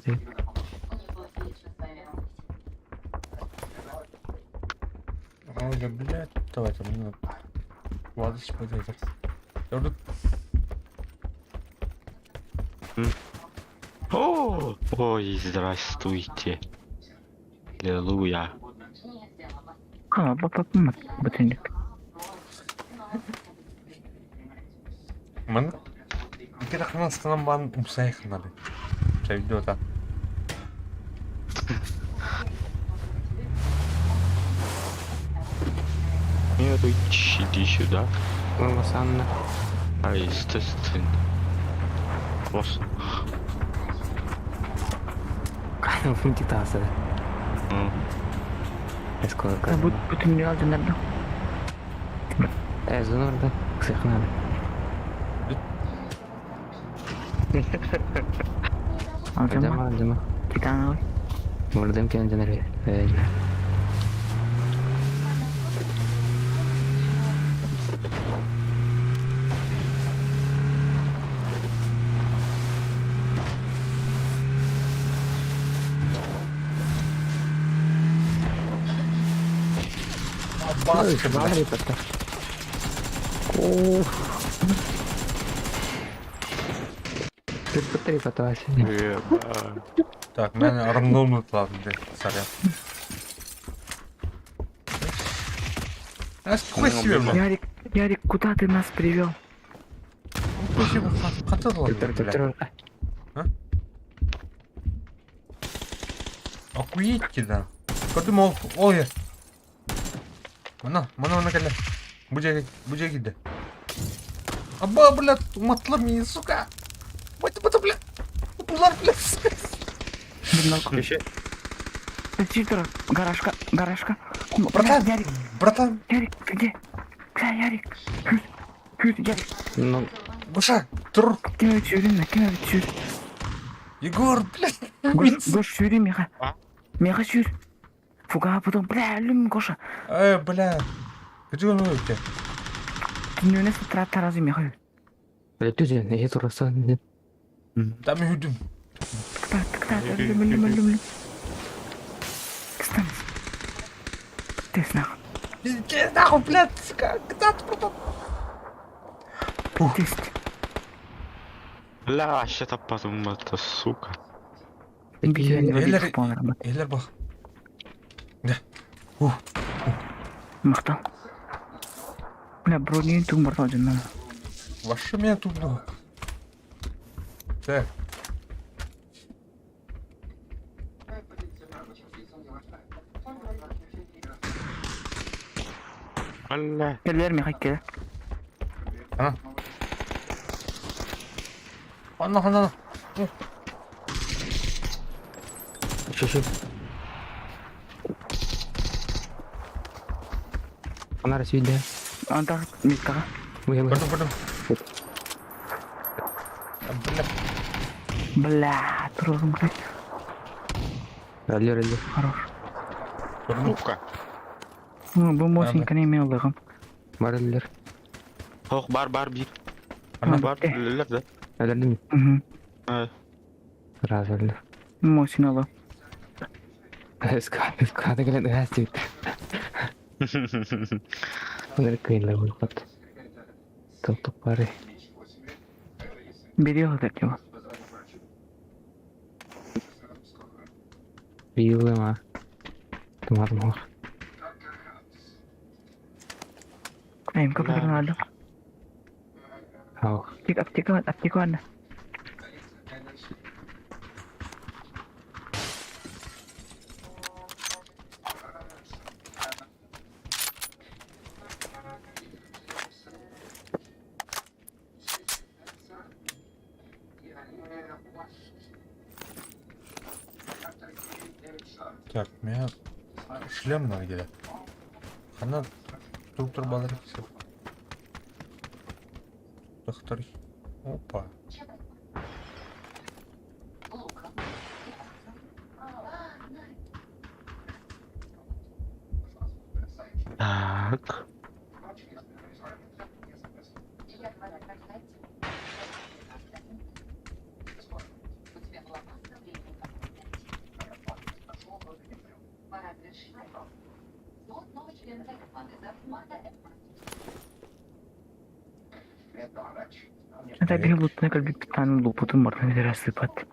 Ой, да, блядь, давайте, ну. Ладно, пойдет. О, ой, здравствуйте. Аллилуйя. Ха, бапа мат. Бутынник. Ман Кira ханастан бан умсай ханады. Чайдота. Нет, иди сюда. Лосанна. А, естественно. Бос. Фунтитаса. Сколько? Бут бутынник алдым. Зонорда. Ксихнада. Алдым. Жама, жама. Титановый. Мурдым кен жанар. Баска, блядь. О. Ты потом. Так, мен рандомно ладно, сорян. А хуй себе, блядь. Ярик, Ярик, куда ты нас привел? Хуй себе, хатыл, блядь. Охуеть, да. Көрдүм ол, ол ер. Мына, мына, мына кэлэ. Бу жерге, бу жерге киирдэ. Аба, блядь, уматтылар мени, сука. Бать, бать, блядь. Булар, блядь, сука. Подожди, гаражка, гаражка. Братан, Ярик, братан. Ярик, ты где? Бля, Ярик. Ярик. Ну, Гоша, тур. Ким эбит сүүрүн, ким эбит сүүр. Егор, блядь. Гош, Гош, сүүрүн миэхэ. А? Миэхэ сүүр. Фуга, потом, бля, өлүм, Гоша. Э, бля. Где он у тебя? Түннүнэ сытра таразы миэхэ үр. Бля, түзен, эһи турасан. Там үһүдүм. Тыкта, тыкта, өлүм, өлүм, өлүм, өлүм. Кыстаныс. Тес нахуй. Пиздец, нахуй, блядь, сука. Куда ты пропал? Тест. Бля, вообще таппатым это, сука. Эллер, Эллер бах. Да. Ух. Махтал. Бля, бронин тугун барта дьонно. Вообще меня тут ну. Так. Бля. Кэллэр миэхэ кэлэ. А. Анна, анна. Шү-шү. Анара сүйдэ. Антах миткаҕа. Быйыл. Көрдүм, көрдүм. Бля. Бля, турорум блядь. Өлөр, өлөр. Хорош. Көрдүм. Сука. Ну, бу мосинканы эми ылыгым. Бар өлөр. Ох, бар, бар, бир. Анна. Бар, өлөлөр да. Өлөрдүм. Мгм. Раз өлөр. Мосин ылы. Скада кэлэн ыраас диэбит. Өнөр кыйынлар буолбат. Тылтык бары. Бери ылыр диба. Быйыл ма. Тумарым ох. Эм капытын алды. Ау. Аптека, аптека, аптека анна. Так, меня шлем надо где-то. Она структур баллар. Доктор. Опа. Так. Это биһи лутна кэлбиппит лупутун бартын рассыпат.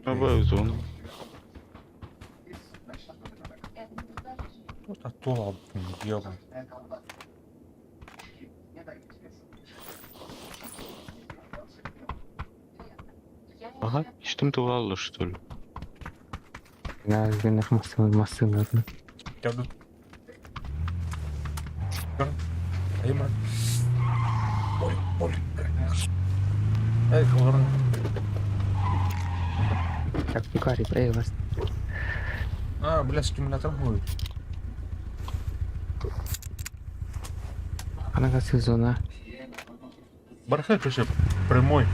Новую зону. Вот а то, ёбан. Ага, что ты улалла, что ли? На гынах массыны массыны. Я тут. Айма. Ой, ой. Эй, олорун. Так, пикари, эй, вас. А, бля, стимулятор будет. Анаға сезона. Бархай вообще прямой.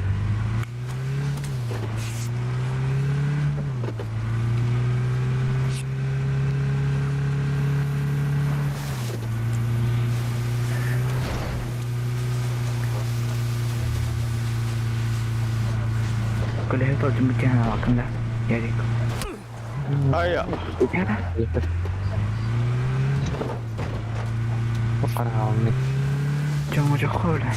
Көлөһө толдум бүтэн алакында. Ярик. Ая. Яра. Қарағалны. Жоңо жохола.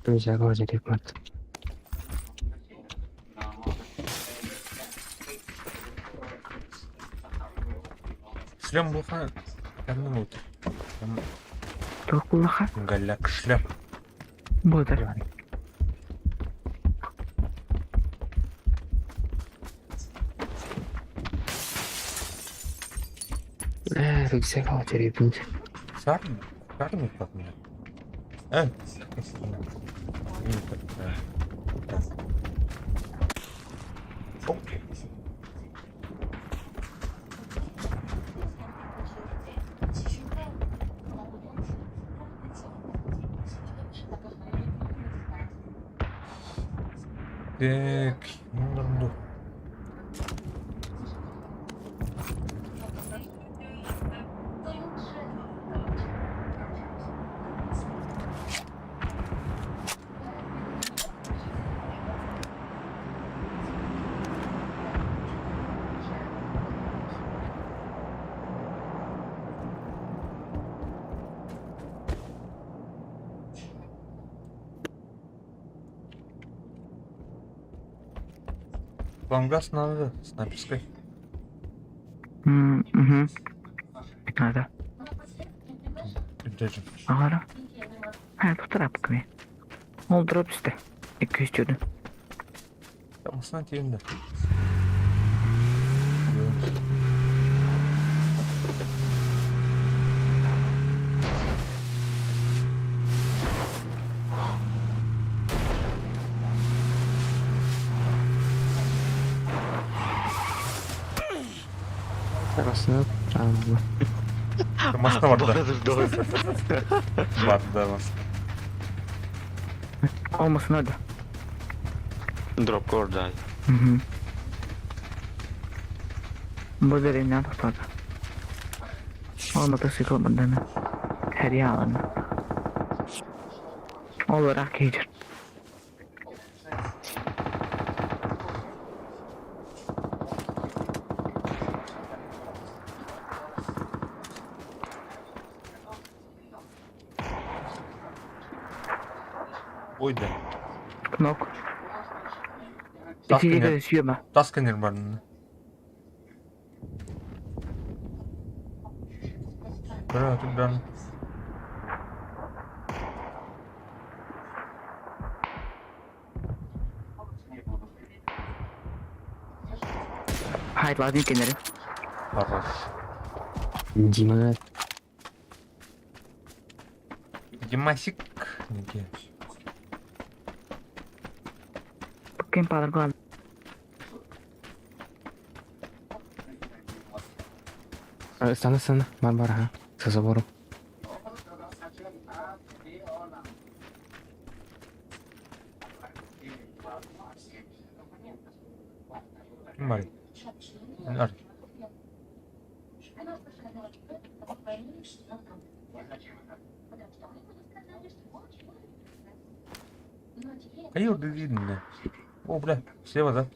Рюкзак жеребмат. Шлем буха кэннин ут. Туох буллаха? Галляк шлем. Буолар. Ээ, рюкзак жеребин. Сарми, сарми как меня. Э, Так, ну, Вам газ надо, снайперской. Угу. Надо. Держим. Аҕара. Һэ, туттараппыккын. Ол дроп түстэ. Икки үстүөрдүн. Массына тиийэн да. Арасына Массына барда. Барда массына. Ол массына да. Дроп кордай. Угу. Бу деревня тохтоото. Ол мотоцикл бардана. Хәрийэ аҕалана. Ол ыраах киһи Ой да. Кнок. Тас Итиги кэннэр, сүөмэ. тас кэннэр барна. Бра, тут бран. Хайдлаатын кэннэри. Хорош. Дима Димасик. Неге. Кем палар Стана стана бар бар ха. За забором. Ким барый? Ар. Хайыр дедин. О, бля, слева, да?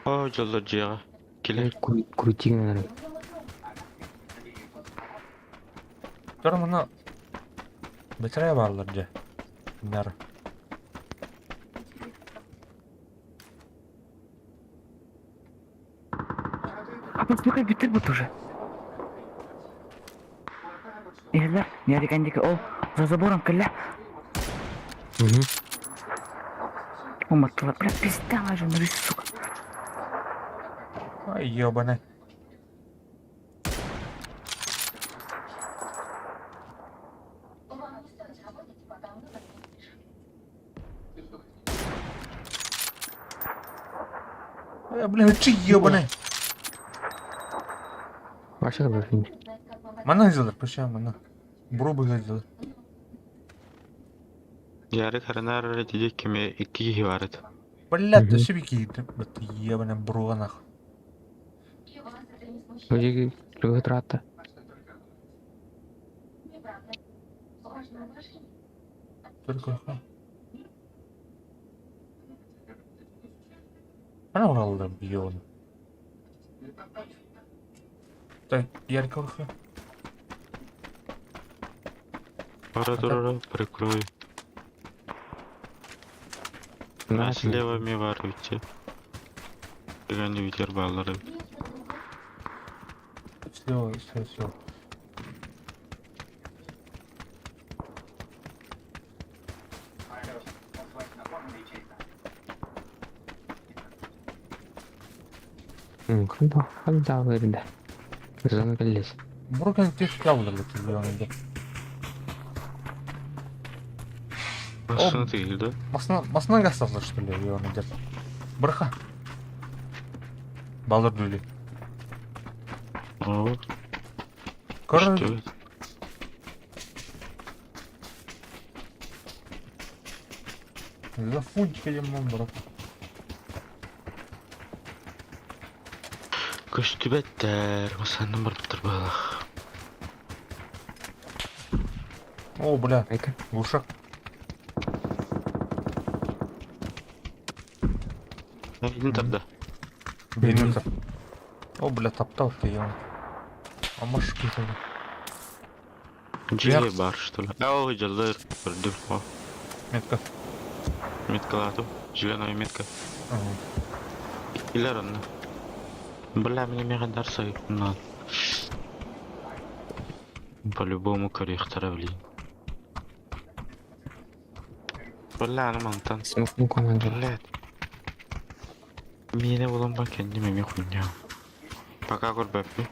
О, дьоллор дьиэҕэ. Килэр. Крутигнер. Тура мана бэтэрээ бааллар дьэ. Нар. А посмотри, бүтэр бут уже. Иһэллэр, Ярик Андика, ол за забором кэллэ. Угу. Уматтылар, бля, пизда же, ну сука. Ай, ёбаный. Э, бля, чи ёбаный. Вообще добре. Мана сделали, прощай, мана. Бробы сделали. Ярик харанар диде кими икки киһи бар этэ. Бля, Мгм. то себе киирдим. Ебаный бруга нах. Вроде трата. Только ха. Ана уралда бьён. Так, Ярик урха. Пора турара прикрою. На слева ми бар үтте. Дегенде үтер балалары. Все, все, все. Хандаалырда. Зона кэллис. Бурган тех являлы. Машина тыгылды. Масына, масынан гасталар, что ли, оны деп. Бырха. Балыр дүлі. О, Көр, что? за фунтик едем брат. Көстүбэттэр, масаннан барыптыр балах. О, бля, Айка. глушак. Айдын тарда. Блин, О, бля, топтал ты, ё. А маш какой-то. Жие бар, что ли? Ау, жалдыр. Көрдүм. О, Метка. меткалатым. Зеленая метка. Ага. Илер онна. Бля, мне мега дарса на. По-любому корректора, блин. Бля, ну мантан. Смокну команду. Блядь. Мені булам ба кендиме мен хуйня. Пока көрбөппүн.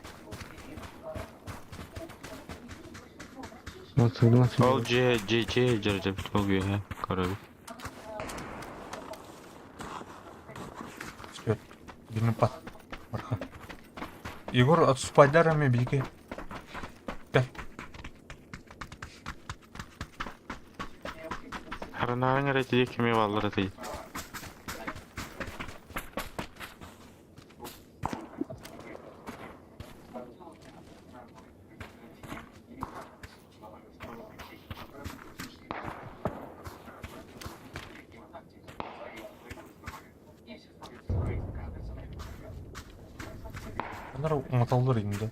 Вот, вот. Ол же же же жерде бит ол ха көрөбүт. Все. Бинупат. Барха. Егор, отступай дарами, беги. Пять. Харанаан эре кеме баллар эти. Bunlar umatallar indi.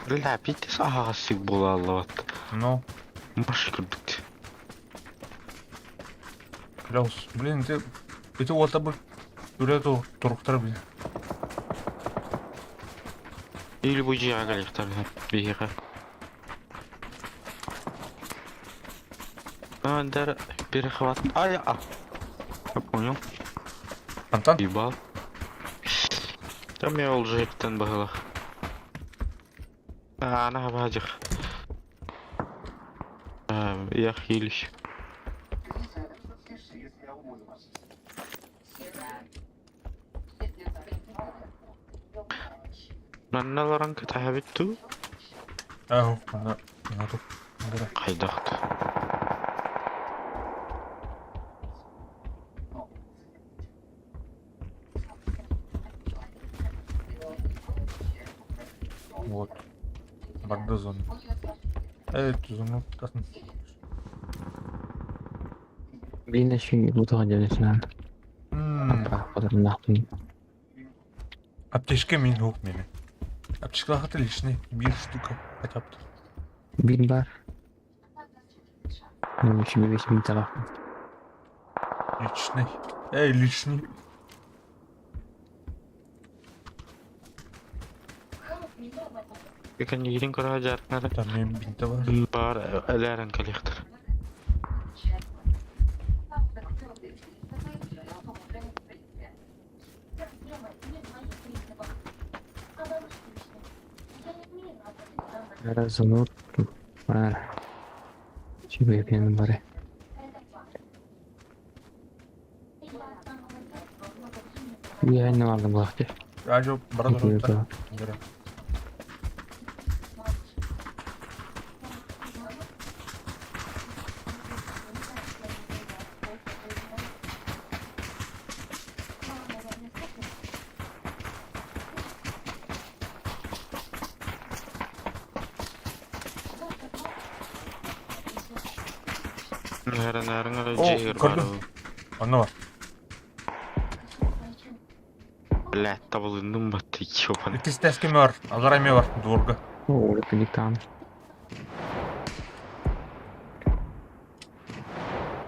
Бля, бит ағасык була аллабат. Ну, Маш көрдүк. Клаус, блин, ты... Это вот бы... Үрэ туруктар, блин. Или бу же агалыктар биһига. Андер перехват. Ай, а. Я понял. Антон? Ебал. Там я ол жиптен бағылақ. Ана бажық. Я хилищ. Манналаран кытаабитту Ау, ана, ана тур. Андера. қайдақты. Вот. Барда зона. Эй, зону тасын. Блин, еще не буду делать надо. Апа, нахуй. Аптечка мин хук мени. Аптечка хаты лишний. Бир штука хотя бы. Бин бар. Ну, еще весь бин табах. Личный. Эй, личный. Екен ерин көрі жарқынары. Там мен бинті бар. Бар әләрін коллектор. Разунут. Бар. Чебе пен баре. Я не алдым булахты. Ажо, бара тур. Андера. Нәрін О, жер бар. көрдім. Ана бар. Блядь, табылынным батты, ёбаный. Иккис тэскэ мөр, аллара эмиэ бар, дворга. О, это не там.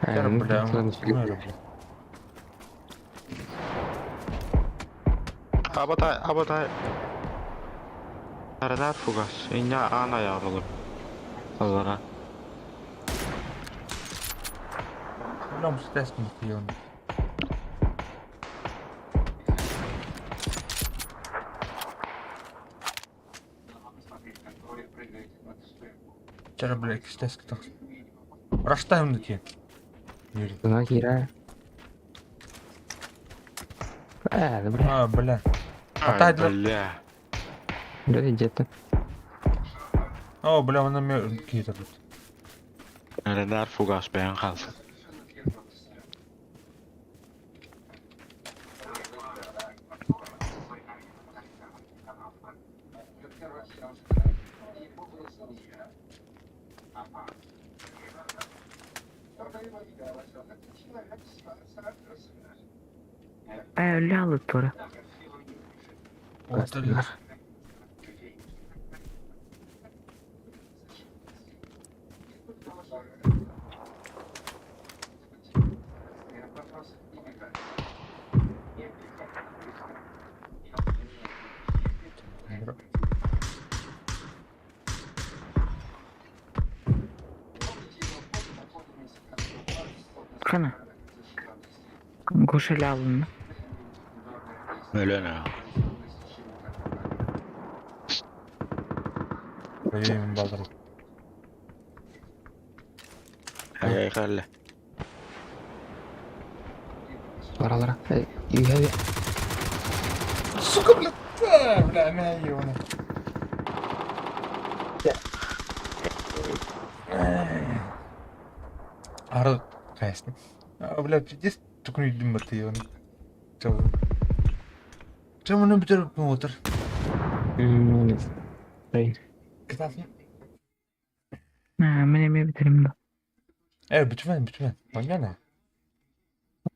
Бля, Бля, бля. Абатай, абатай. Арадар фугас. Иння ана ярылып. Аллара. Бля, мус тэскэ мутион. Чара, бля, иккис тэскэ тахс. Раштайм да тиен. Нахера. А, бля, А, бля. Ай, Атай, бля. бля. бля, где-то. О, бля, она мне какие-то тут. Арадар фугас бэйэн хаалсın. Э, лялы тура. Вот, бля. Хана. Гоша лялы. Өлөн аа. Блин, балдар. Ай, халла. Лара, лара. Эй, Сука, бля, та, бля, мя ёна. Ары, конечно. А, бля, пиздец, только не думаю, ты ёна. Чего? Чего мы битер мотор? Эй, Кытасын. А, мен эме битерим да. Э, бүтүмен, бүтүмен. Маньяна.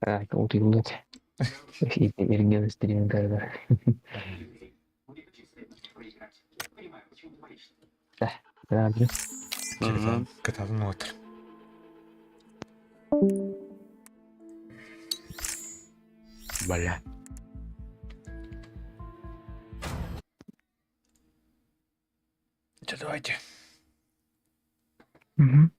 так, вот и нет. Ирген стрим, да, да. Да, да. Кытасын мотор. Бля. Че, давайте. Угу.